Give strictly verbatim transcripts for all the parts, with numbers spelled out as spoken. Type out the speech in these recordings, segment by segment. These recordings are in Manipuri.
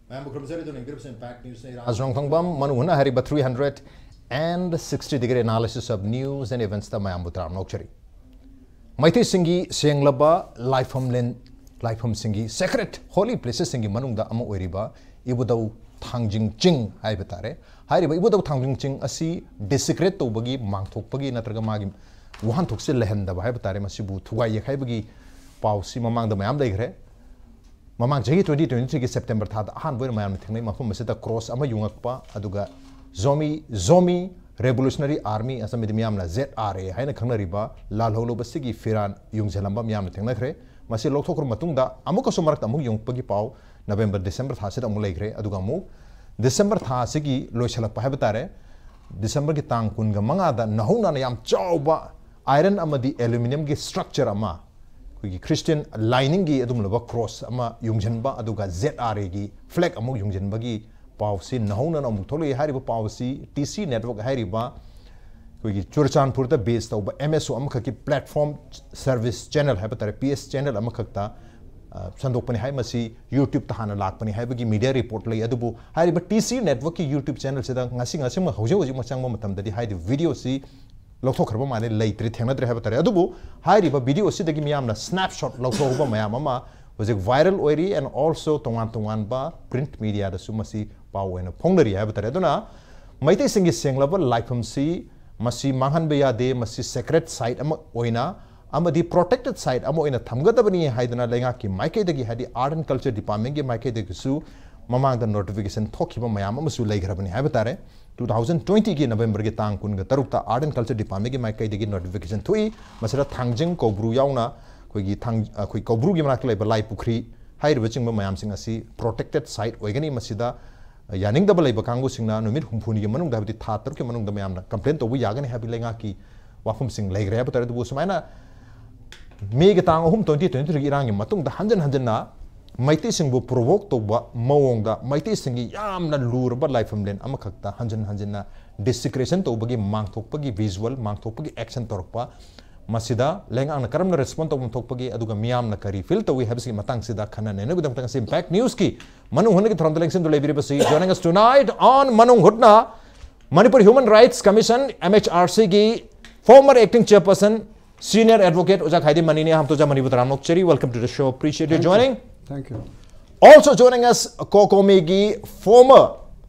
ꯃꯌꯥꯝꯕꯨ ꯈꯨꯔꯨꯝꯖꯔꯤ꯫ ꯑꯗꯨꯅ ꯌꯦꯡꯕꯤꯔꯤꯕꯁꯤ Impact News ꯅꯤ꯫ ꯔꯥꯖ ꯔꯣꯡꯊꯣꯡꯕꯝ, ꯃꯅꯨꯡ ꯍꯨꯠꯅ ꯍꯥꯏꯔꯤꯕ three hundred and sixty degree analysis of news and events ꯇ ꯃꯌꯥꯝꯕꯨ ꯇꯔꯥꯝꯅ ꯑꯣꯛꯆꯔꯤ꯫ ꯃꯩꯇꯩꯁꯤꯡꯒꯤ ꯁꯦꯡꯂꯕ ꯂꯥꯏꯐꯝꯂꯦꯟ, ꯂꯥꯏꯐꯝꯁꯤꯡꯒꯤ sacred holy places ꯁꯤꯡꯒꯤ ꯃꯅꯨꯡꯗ ꯑꯃ ꯑꯣꯏꯔꯤꯕ ꯏꯕꯨꯙꯧ ꯊꯥꯡꯖꯤꯡ ꯆꯤꯡ ꯍꯥꯏꯕ ꯇꯥꯔꯦ꯫ ꯍꯥꯏꯔꯤꯕ ꯏꯕꯨꯙꯧ ꯊꯥꯡꯖꯤꯡ ꯆꯤꯡ ꯑꯁꯤ desecrate ꯇꯧꯕꯒꯤ, ꯃꯥꯡꯊꯣꯛꯄꯒꯤ ꯅꯠꯇ꯭ꯔꯒ ꯃꯥꯒꯤ ꯋꯥꯍꯟꯊꯣꯛꯁꯦ ꯂꯩꯍꯟꯗꯕ ꯍꯥꯏꯕ ꯇꯥꯔꯦ, ꯃꯁꯤꯕꯨ ꯊꯨꯒꯥꯏ ꯌꯦꯛꯈꯥꯏꯕꯒꯤ ꯄꯥꯎꯁꯤ ꯃꯃꯥꯡꯗ ꯃꯌꯥꯝ ꯂꯩꯈ꯭ꯔꯦ꯫ ꯃꯃꯥꯡ ꯆꯍꯤ twenty twenty three ꯒꯤ September ꯊꯥꯗ ꯑꯍꯥꯟꯕ ꯑꯣꯏꯅ ꯃꯌꯥꯝꯅ ꯊꯦꯡꯅꯩ꯫ ꯃꯐꯝ ꯑꯁꯤꯗ cross ꯑꯃ ꯌꯨꯡꯉꯛꯄ, ꯑꯗꯨꯒ Zomi, Zomi Revolutionary Army, ꯑꯁ, ꯃꯤꯗꯤ ꯃꯤꯌꯥꯝꯅ Z R A ꯍꯥꯏꯅ ꯈꯪꯅꯔꯤꯕ ꯂꯥꯜꯍꯧꯂꯨꯕꯁꯤꯒꯤ ꯐꯤꯔꯥꯜ ꯌꯨꯡꯁꯤꯜꯂꯝꯕ ꯃꯤꯌꯥꯝꯅ ꯊꯦꯡꯅꯈ꯭ꯔꯦ꯫ ꯃꯁꯤ ꯂꯧꯊꯣꯛꯈ꯭ꯔꯕ ꯃꯇꯨꯡꯗ ꯑꯃꯨꯛꯀꯁꯨ ꯃꯔꯛꯇ ꯑꯃꯨꯛ ꯌꯨꯡꯉꯛꯄꯒꯤ ꯄꯥꯎ November, December ꯊꯥꯁꯤꯗ ꯑꯃꯨꯛ ꯂꯩꯈ꯭ꯔꯦ꯫ ꯑꯗꯨꯒ ꯑꯃꯨꯛ December ꯊꯥ ꯑꯁꯤꯒꯤ ꯂꯣꯏꯁꯤꯜꯂꯛꯄ ꯍꯥꯏꯕ ꯇꯥꯔꯦ, December ꯒꯤ ꯇꯥꯡ ꯀꯨꯟꯒ ꯃꯉꯥꯗ ꯅꯧꯍꯧꯅꯅ ꯌꯥꯝ ꯆꯥꯎꯕ iron ꯑꯃꯗꯤ aluminium ꯒꯤ structure ꯑꯃ, ꯑꯩꯈꯣꯏꯒꯤ Christian ꯂꯥꯏꯅꯤꯡꯒꯤ ꯑꯗꯨꯒꯨꯝꯂꯕ cross ꯑꯃ ꯌꯨꯡꯁꯤꯟꯕ, ꯑꯗꯨꯒ Z R A ꯒꯤ flag ꯑꯃꯨꯛ ꯌꯨꯡꯁꯤꯟꯕꯒꯤ ꯄꯥꯎꯁꯤ ꯅꯧꯍꯧꯅꯅ ꯑꯃꯨꯛ ꯊꯣꯛꯂꯛꯏ꯫ ꯍꯥꯏꯔꯤꯕ ꯄꯥꯎꯁꯤ T C Network ꯍꯥꯏꯔꯤꯕ ꯑꯩꯈꯣꯏꯒꯤ ꯆꯨꯔꯆꯥꯟꯄꯨꯔꯗ base ꯇꯧꯕ M S O ꯑꯃꯈꯛꯀꯤ platform service channel ꯍꯥꯏꯕ ꯇꯥꯔꯦ, P S channel ꯑꯃꯈꯛꯇ, ꯑ, ꯁꯟꯗꯣꯛꯄꯅꯤ ꯍꯥꯏ꯫ ꯃꯁꯤ YouTube ꯇ ꯍꯥꯟꯅ ꯂꯥꯛꯄꯅꯤ ꯍꯥꯏꯕꯒꯤ media report ꯂꯩ꯫ ꯑꯗꯨꯕꯨ ꯍꯥꯏꯔꯤꯕ T C Network ꯀꯤ YouTube channel ꯁꯤꯗ ꯉꯁꯤ, ꯉꯁꯤꯃꯛ, ꯍꯧꯖꯤꯛ ꯍꯧꯖꯤꯛꯃꯛ ꯆꯪꯕ ꯃꯇꯝꯗꯗꯤ ꯍꯥꯏꯔꯤꯕ video ꯁꯤ ꯂꯧꯊꯣꯛꯈ꯭ꯔꯕ ꯃꯥꯜꯂꯦ, ꯂꯩꯇ꯭ꯔꯦ, ꯊꯦꯡꯅꯗ꯭ꯔꯦ ꯍꯥꯏꯕ ꯇꯥꯔꯦ꯫ ꯑꯗꯨꯕꯨ ꯍꯥꯏꯔꯤꯕ video ꯑꯁꯤꯗꯒꯤ ꯃꯤꯌꯥꯝꯅ snapshot ꯂꯧꯊꯣꯛꯍꯧꯕ ꯃꯌꯥꯝ ꯑꯃ ꯍꯧꯖꯤꯛ viral ꯑꯣꯏꯔꯤ, and also ꯇꯣꯉꯥꯟ ꯇꯣꯉꯥꯟꯕ print media ꯗꯁꯨ ꯃꯁꯤ ꯄꯥꯎ ꯑꯣꯏꯅ ꯐꯣꯡꯅꯔꯤ ꯍꯥꯏꯕ ꯇꯥꯔꯦ꯫ ꯑꯗꯨꯅ ꯃꯩꯇꯩꯁꯤꯡꯒꯤ ꯁꯦꯡꯂꯕ ꯂꯥꯏꯐꯝꯁꯤ ꯃꯁꯤ ꯃꯥꯡꯍꯟꯕ ꯌꯥꯗꯦ, ꯃꯁꯤ sacred site ꯑꯃ ꯑꯣꯏꯅ ꯑꯃꯗꯤ protected site ꯑꯃ ꯑꯣꯏꯅ ꯊꯝꯒꯗꯕꯅꯤ ꯍꯥꯏꯗꯅ ꯂꯩꯉꯥꯛꯀꯤ ꯃꯥꯏꯀꯩꯗꯒꯤ, ꯍꯥꯏꯗꯤ Art and Culture Department ꯀꯤ ꯃꯥꯏꯀꯩꯗꯒꯤꯁꯨ ꯃꯃꯥꯡꯗ notification ꯊꯣꯛꯈꯤꯕ ꯃꯌꯥꯝ ꯑꯃꯁꯨ ꯂꯩꯈ꯭ꯔꯕꯅꯤ ꯍꯥꯏꯕ ꯇꯥꯔꯦ꯫ Two thousand twenty ꯒꯤ November ꯒꯤ ꯇꯥꯡ ꯀꯨꯟꯒ ꯇꯔꯨꯛꯇ Art and Culture Department ꯀꯤ ꯃꯥꯏꯀꯩꯗꯒꯤ notification ꯊꯣꯛꯏ꯫ ꯃꯁꯤꯗ ꯊꯥꯡꯖꯤꯡ ꯀꯧꯕ꯭ꯔꯨ ꯌꯥꯎꯅ ꯑꯩꯈꯣꯏꯒꯤ ꯊꯥꯡ-, ꯑꯩꯈꯣꯏ ꯀꯧꯕ꯭ꯔꯨꯒꯤ ꯃꯅꯥꯛꯇ ꯂꯩꯕ ꯂꯥꯏ ꯄꯨꯈ꯭ꯔꯤ ꯍꯥꯏꯔꯤꯕꯆꯤꯡꯕ ꯃꯌꯥꯝꯁꯤꯡ ꯑꯁꯤ protected site ꯑꯣꯏꯒꯅꯤ꯫ ꯃꯁꯤꯗ ꯌꯥꯅꯤꯡꯗꯕ ꯂꯩꯕ ꯀꯥꯡꯕꯨꯁꯤꯡꯅ ꯅꯨꯃꯤꯠ ꯍꯨꯝꯐꯨꯅꯤꯒꯤ ꯃꯅꯨꯡꯗ, ꯍꯥꯏꯕꯗꯤ ꯊꯥ ꯇꯔꯨꯛꯀꯤ ꯃꯅꯨꯡꯗ ꯃꯌꯥꯝꯅ complain ꯇꯧꯕ ꯌꯥꯒꯅꯤ ꯍꯥꯏꯕꯒꯤ ꯂꯩꯉꯥꯛꯀꯤ ꯋꯥꯐꯝꯁꯤꯡ ꯂꯩꯈ꯭ꯔꯦ ꯍꯥꯏꯕ ꯇꯥꯔꯦ꯫ ꯑꯗꯨꯕꯨ ꯁꯨꯃꯥꯏꯅ May ꯒꯤ ꯇꯥꯡ ꯑꯍꯨꯝ, twenty twenty three ꯒꯤ ꯏꯔꯥꯡꯒꯤ ꯃꯇꯨꯡꯗ ꯍꯟꯖꯤꯟ ꯍꯟꯖꯤꯟꯅ ꯃꯩꯇꯩꯁꯤꯡꯕꯨ provoke ꯇꯧꯕ ꯃꯑꯣꯡꯗ ꯃꯩꯇꯩꯁꯤꯡꯒꯤ ꯌꯥꯝꯅ ꯂꯨꯔꯕ ꯂꯥꯏꯐꯝꯂꯦꯟ ꯑꯃꯈꯛꯇ ꯍꯟꯖꯤꯟ ꯍꯟꯖꯤꯟꯅ desecration ꯇꯧꯕꯒꯤ, ꯃꯥꯡꯊꯣꯛꯄꯒꯤ visual, ꯃꯥꯡꯊꯣꯛꯄꯒꯤ action ꯇꯧꯔꯛꯄ, ꯃꯁꯤꯗ ꯂꯩꯉꯥꯛꯅ ꯀꯔꯝꯅ ꯔꯦꯁꯄꯣꯟ ꯇꯧꯐꯝ ꯊꯣꯛꯄꯒꯦ, ꯑꯗꯨꯒ ꯃꯤꯌꯥꯝꯅ ꯀꯔꯤ ꯐꯤꯜ ꯇꯧꯏ ꯍꯥꯏꯕꯁꯤꯒꯤ ꯃꯇꯥꯡꯁꯤꯗ ꯈꯟꯅ ꯅꯩꯅꯕꯒꯤꯗꯃꯛꯇ ꯉꯁꯤ ꯏꯝꯄꯦꯛ ꯅ꯭ꯌꯨꯁꯀꯤ ꯃꯅꯨꯡ ꯍꯨꯠꯅꯒꯤ ꯊꯧꯔꯝꯗ ꯂꯦꯡꯁꯤꯟꯗꯨꯅ ꯂꯩꯕꯤꯔꯤꯕꯁꯤ, joining us tonight on ꯃꯅꯨꯡ ꯍꯨꯠꯅ Manipur Human Rights Commission, M H R C ꯒꯤ former acting chairperson, senior advocate ꯑꯣꯖꯥ ꯈꯥꯏꯗꯤ ꯃꯅꯤꯅꯦ꯫ ꯑꯍꯥꯟꯕꯗ ꯑꯣꯖꯥ ꯃꯅꯤꯕꯨ ꯇꯔꯥꯝꯅ ꯑꯣꯛꯆꯔꯤ, welcome to the show, appreciate your joining. Thank you. Also joining us, COCOMI ꯒꯤ former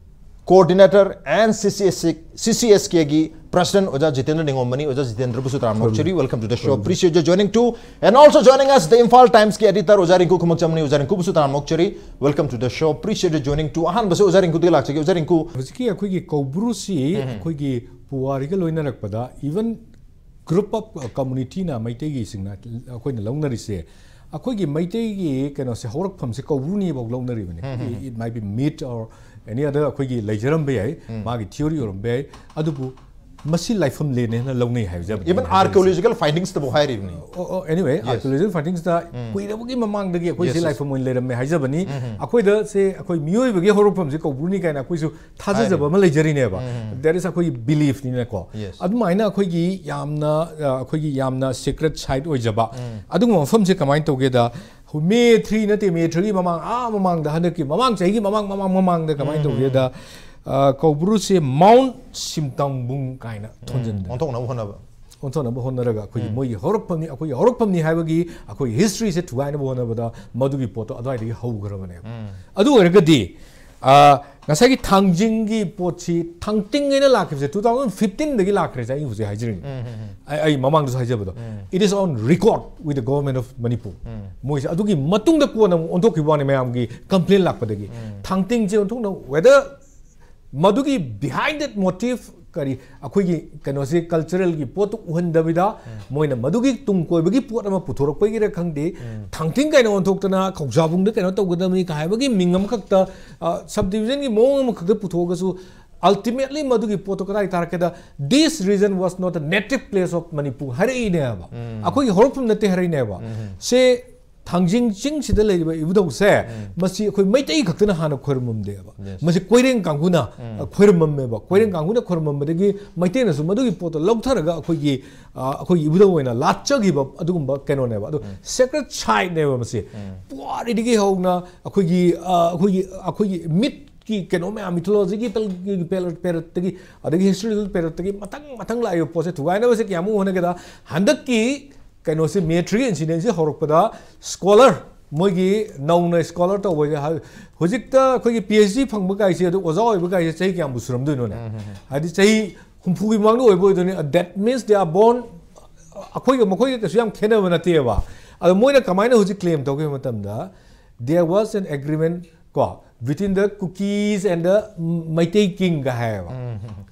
coordinator and CCSC, CCSK ꯒꯤ president ꯑꯣꯖꯥ ꯖꯤꯇꯦꯟꯗ꯭ꯔ ꯅꯤꯉꯣꯝꯕꯅꯤ꯫ ꯑꯣꯖꯥ ꯖꯤꯇꯦꯟꯗ꯭ꯔꯕꯨꯁꯨ ꯇꯔꯥꯝꯅ ꯑꯣꯛꯆꯔꯤ, welcome to the show, appreciate your joining too. And also joining us, the Imphal Times ꯀꯤ editor ꯑꯣꯖꯥ ꯔꯤꯡꯀꯨ ꯈꯨꯃꯛꯆꯝꯅꯤ꯫ ꯑꯣꯖꯥ ꯔꯤꯡꯀꯨꯕꯨꯁꯨ ꯇꯔꯥꯝꯅ ꯑꯣꯛꯆꯔꯤ, welcome to the show, appreciate your joining too. ꯑꯍꯥꯟꯕꯁꯤ ꯑꯣꯖꯥ ꯔꯤꯡꯀꯨꯗꯒꯤ ꯂꯥꯛꯆꯒꯦ꯫ ꯑꯣꯖꯥ ꯔꯤꯡꯀꯨ, ꯍꯧꯖꯤꯛꯀꯤ ꯑꯩꯈꯣꯏꯒꯤ ꯀꯧꯕ꯭ꯔꯨꯁꯤ ꯑꯩꯈꯣꯏꯒꯤ ꯄꯨꯋꯥꯔꯤꯒ ꯂꯣꯏꯅꯔꯛꯄꯗ, even group of communityꯅ, ꯃꯩꯇꯩꯒꯤꯁꯤꯡꯅ ꯑꯩꯈꯣꯏꯅ ꯂꯧꯅꯔꯤꯁꯦ, ꯑꯩꯈꯣꯏꯒꯤ ꯃꯩꯇꯩꯒꯤ ꯀꯩꯅꯣꯁꯦ, ꯍꯧꯔꯛꯐꯝꯁꯦ ꯀꯧꯕ꯭ꯔꯨꯅꯤꯐꯥꯎ ꯂꯧꯅꯔꯤꯕꯅꯤ꯫ It might be myth or any other, ꯑꯩꯈꯣꯏꯒꯤ ꯂꯩꯖꯔꯝꯕ ꯌꯥꯏ, ꯃꯥꯒꯤ theory ꯑꯣꯏꯔꯝꯕ ꯌꯥꯏ, ꯑꯗꯨꯕꯨ ꯃꯁꯤ ꯂꯥꯏꯐꯝ ꯂꯦꯟꯅꯦꯅ ꯂꯧꯅꯩ ꯍꯥꯏꯖꯕꯅꯤ꯫ Even archaeological findingsꯇꯕꯨ ꯍꯥꯏꯔꯤꯕꯅꯤ꯫ ꯑꯣ, ꯑꯣ, anyway, archaeological findingsꯇ ꯀꯨꯏꯔꯕꯒꯤ ꯃꯃꯥꯡꯗꯒꯤ ꯑꯩꯈꯣꯏꯁꯦ ꯂꯥꯏꯐꯝ ꯑꯣꯏꯅ ꯂꯩꯔꯝꯃꯦ ꯍꯥꯏꯖꯕꯅꯤ꯫ ꯑꯩꯈꯣꯏꯗ ꯁꯦ, ꯑꯩꯈꯣꯏ ꯃꯤꯑꯣꯏꯕꯒꯤ ꯍꯧꯔꯛꯐꯝꯁꯦ ꯀꯧꯕ꯭ꯔꯨꯅꯤ ꯀꯥꯏꯅ ꯑꯩꯈꯣꯏꯁꯨ ꯊꯥꯖꯖꯕ ꯑꯃ ꯂꯩꯖꯔꯤꯅꯦꯕ꯫ That is ꯑꯩꯈꯣꯏꯒꯤ beliefꯅꯤꯅꯀꯣ꯫ Yes. ꯑꯗꯨꯃꯥꯏꯅ ꯑꯩꯈꯣꯏꯒꯤ ꯌꯥꯝꯅ, ꯑ, ꯑꯩꯈꯣꯏꯒꯤ ꯌꯥꯝꯅ sacred site ꯑꯣꯏꯖꯕ ꯑꯗꯨꯒꯨꯝꯕ ꯃꯐꯝꯁꯦ ꯀꯃꯥꯏꯅ ꯇꯧꯒꯦꯗ, ꯃꯦ ꯊ꯭ꯔꯤ ꯅꯠꯇꯦ, ꯃꯦ ꯊ꯭ꯔꯤꯒꯤ ꯃꯃꯥꯡ, ꯑꯥ ꯃꯃꯥꯡꯗ, ꯍꯟꯗꯛꯀꯤ ꯃꯃꯥꯡ ꯆꯍꯤꯒꯤ ꯃꯃꯥꯡ, ꯃꯃꯥꯡ, ꯃꯃꯥꯡꯗ ꯀꯃꯥꯏꯅ ꯇꯧꯒꯦꯗ, ꯑ, ꯀꯧꯕ꯭ꯔꯨꯁꯦ Mount ꯁꯤꯝꯇꯥꯡꯕꯨꯡ ꯀꯥꯏꯅ ꯊꯣꯟꯖꯟꯗꯅ, ꯑꯣꯟꯊꯣꯛꯅꯕ ꯍꯣꯠꯅꯕ꯫ ꯑꯣꯟꯊꯣꯛꯅꯕ ꯍꯣꯠꯅꯔꯒ ꯑꯩꯈꯣꯏꯒꯤ ꯃꯣꯏꯒꯤ ꯍꯧꯔꯛꯐꯝꯅꯤ, ꯑꯩꯈꯣꯏꯒꯤ ꯍꯧꯔꯛꯐꯝꯅꯤ ꯍꯥꯏꯕꯒꯤ ꯑꯩꯈꯣꯏꯒꯤ historyꯁꯦ ꯊꯨꯒꯥꯏꯅꯕ ꯍꯣꯠꯅꯕꯗ ꯃꯗꯨꯒꯤ ꯄꯣꯠꯇꯣ ꯑꯗꯨꯋꯥꯏꯗꯒꯤ ꯍꯧꯈ꯭ꯔꯕꯅꯦꯕ꯫ ꯑꯗꯨ ꯑꯣꯏꯔꯒꯗꯤ, ꯑ, ꯉꯁꯥꯏꯒꯤ ꯊꯥꯡꯖꯤꯡꯒꯤ ꯄꯣꯠꯁꯤ ꯊꯥꯡꯇꯤꯡ ꯍꯥꯏꯅ ꯂꯥꯛꯈꯤꯕꯁꯦ two thousand fifteenꯗꯒꯤ ꯂꯥꯛꯈ꯭ꯔꯦꯁꯦ, ꯑꯩ ꯍꯧꯖꯤꯛ ꯍꯥꯏꯖꯔꯤꯅꯤ꯫ ꯑꯩ, ꯑꯩ ꯃꯃꯥꯡꯗꯁꯨ ꯍꯥꯏꯖꯕꯗꯣ, it is on record with the government of Manipur꯫ ꯃꯣꯏꯁꯦ ꯑꯗꯨꯒꯤ ꯃꯇꯨꯡꯗ ꯀꯣꯟꯅ ꯑꯃꯨꯛ ꯑꯣꯟꯊꯣꯛꯈꯤꯕ ꯋꯥꯅꯤ ꯃꯌꯥꯝꯒꯤ complain ꯂꯥꯛꯄꯗꯒꯤ꯫ ꯊꯥꯡꯇꯤꯡꯁꯦ ꯑꯣꯟꯊꯣꯛꯅ whether ꯃꯗꯨꯒꯤ behind that motive ꯀꯔꯤ, ꯑꯩꯈꯣꯏꯒꯤ ꯀꯩꯅꯣꯁꯦ, culturalꯒꯤ ꯄꯣꯠꯇꯨ ꯎꯍꯟꯗꯕꯤꯗ ꯃꯣꯏꯅ ꯃꯗꯨꯒꯤ ꯇꯨꯡ ꯀꯣꯏꯕꯒꯤ ꯄꯣꯠ ꯑꯃ ꯄꯨꯊꯣꯔꯛꯄꯒꯤꯔ ꯈꯪꯗꯦ, ꯊꯥꯡꯇꯤꯡ ꯀꯥꯏꯅ ꯑꯣꯟꯊꯣꯛꯇꯅ ꯈꯧꯖꯥꯕꯨꯡꯗ ꯀꯩꯅꯣ ꯇꯧꯒꯗꯕꯅꯤ ꯀꯥꯏ ꯍꯥꯏꯕꯒꯤ ꯃꯤꯡ ꯑꯃꯈꯛꯇ, ꯑ, subdivisionꯒꯤ ꯃꯑꯣꯡ ꯑꯃꯈꯛꯇ ꯄꯨꯊꯣꯛꯑꯒꯁꯨ, ultimately ꯃꯗꯨꯒꯤ ꯄꯣꯠꯇꯣ ꯀꯗꯥꯏ ꯇꯥꯔꯛꯀꯦꯗ, "This region was not a native place of Manipur" ꯍꯥꯏꯔꯛꯏꯅꯦꯕ꯫ ꯑꯩꯈꯣꯏꯒꯤ ꯍꯧꯔꯛꯐꯝ ꯅꯠꯇꯦ ꯍꯥꯏꯔꯛꯏꯅꯦꯕ꯫ ꯁꯦ ꯊꯥꯡꯖꯤꯡ ꯆꯤꯡꯁꯤꯗ ꯂꯩꯔꯤꯕ ꯏꯕꯨꯙꯧꯁꯦ, ꯃꯁꯤ ꯑꯩꯈꯣꯏ ꯃꯩꯇꯩ ꯈꯛꯇꯅ ꯍꯥꯟꯅ ꯈꯣꯏꯔꯝꯃꯝꯗꯦꯕ꯫ ꯃꯁꯤ ꯀꯣꯏꯔꯦꯡ ꯀꯥꯡꯕꯨꯅ, ꯑ, ꯈꯣꯏꯔꯝꯃꯝꯃꯦꯕ꯫ ꯀꯣꯏꯔꯦꯡ ꯀꯥꯡꯕꯨꯅ ꯈꯣꯏꯔꯝꯃꯝꯕꯗꯒꯤ ꯃꯩꯇꯩꯅꯁꯨ ꯃꯗꯨꯒꯤ ꯄꯣꯠꯇꯣ ꯂꯧꯊꯔꯒ ꯑꯩꯈꯣꯏꯒꯤ, ꯑ, ꯑꯩꯈꯣꯏꯒꯤ ꯏꯕꯨꯙꯧ ꯑꯣꯏꯅ ꯂꯥꯠꯆꯈꯤꯕ ꯑꯗꯨꯒꯨꯝꯕ ꯀꯩꯅꯣꯅꯦꯕ꯫ ꯑꯗꯨ sacred site ꯅꯦꯕ ꯃꯁꯤ꯫ ꯄꯨꯋꯥꯔꯤꯗꯒꯤ ꯍꯧꯅ ꯑꯩꯈꯣꯏꯒꯤ, ꯑ, ꯑꯩꯈꯣꯏꯒꯤ, ꯑꯩꯈꯣꯏꯒꯤ ꯃꯤꯠꯀꯤ ꯀꯩꯅꯣ ꯃꯌꯥꯝ, ꯃꯤꯊꯣꯂꯣꯖꯤꯀꯦꯜ ꯄꯦꯔꯠꯇꯒꯤ, ꯑꯗꯒꯤ ꯍꯤꯁꯇꯣꯔꯤꯀꯦꯜ ꯄꯦꯔꯠꯇꯒꯤ ꯃꯊꯪ ꯃꯊꯪ ꯂꯥꯛꯏꯕ ꯄꯣꯠꯁꯦ ꯊꯨꯒꯥꯏꯅꯕꯁꯦ ꯀꯌꯥꯃꯨꯛ ꯍꯣꯠꯅꯒꯦꯗ, ꯍꯟꯗꯛꯀꯤ ꯀꯩꯅꯣꯁꯦ, ꯃꯦ ꯊ꯭ꯔꯤꯒꯤ ꯏꯟꯁꯤꯗꯦꯟꯁꯦ ꯍꯧꯔꯛꯄꯗ ꯁ꯭ꯀꯣꯂꯔ, ꯃꯣꯏꯒꯤ ꯅꯧꯅ ꯁ꯭ꯀꯣꯂꯔ ꯇꯧꯕꯁꯦ, ꯍꯧꯖꯤꯛꯇ ꯑꯩꯈꯣꯏꯒꯤ ꯄꯤ ꯑꯩꯆ ꯗꯤ ꯐꯪꯕ ꯀꯥꯏꯁꯦ, ꯑꯗꯨ ꯑꯣꯖꯥ ꯑꯣꯏꯕ ꯀꯥꯏꯁꯦ ꯆꯍꯤ ꯀꯌꯥꯝꯕꯨ ꯁꯨꯔꯝꯗꯣꯏꯅꯣꯅꯦ? ꯍꯥꯏꯗꯤ ꯆꯍꯤ ꯍꯨꯝꯐꯨꯒꯤ ꯃꯃꯥꯡꯗ ꯑꯣꯏꯕ ꯑꯣꯏꯗꯣꯏꯅꯤ꯫ That means they are born, ꯑꯩꯈꯣꯏꯒ ꯃꯈꯣꯏꯒ ꯀꯩꯁꯨ ꯌꯥꯝ ꯈꯦꯠꯅꯕ ꯅꯠꯇꯦꯕ꯫ ꯑꯗꯣ ꯃꯣꯏꯅ ꯀꯃꯥꯏꯅ ꯍꯧꯖꯤꯛ ꯀ꯭ꯂꯦꯝ ꯇꯧꯒꯦ ꯍꯥꯏꯕ ꯃꯇꯝꯗ, there was an agreement, ꯀꯣ, between the Kukis and the Meitei King ꯒ ꯍꯥꯏꯌꯦꯕ꯫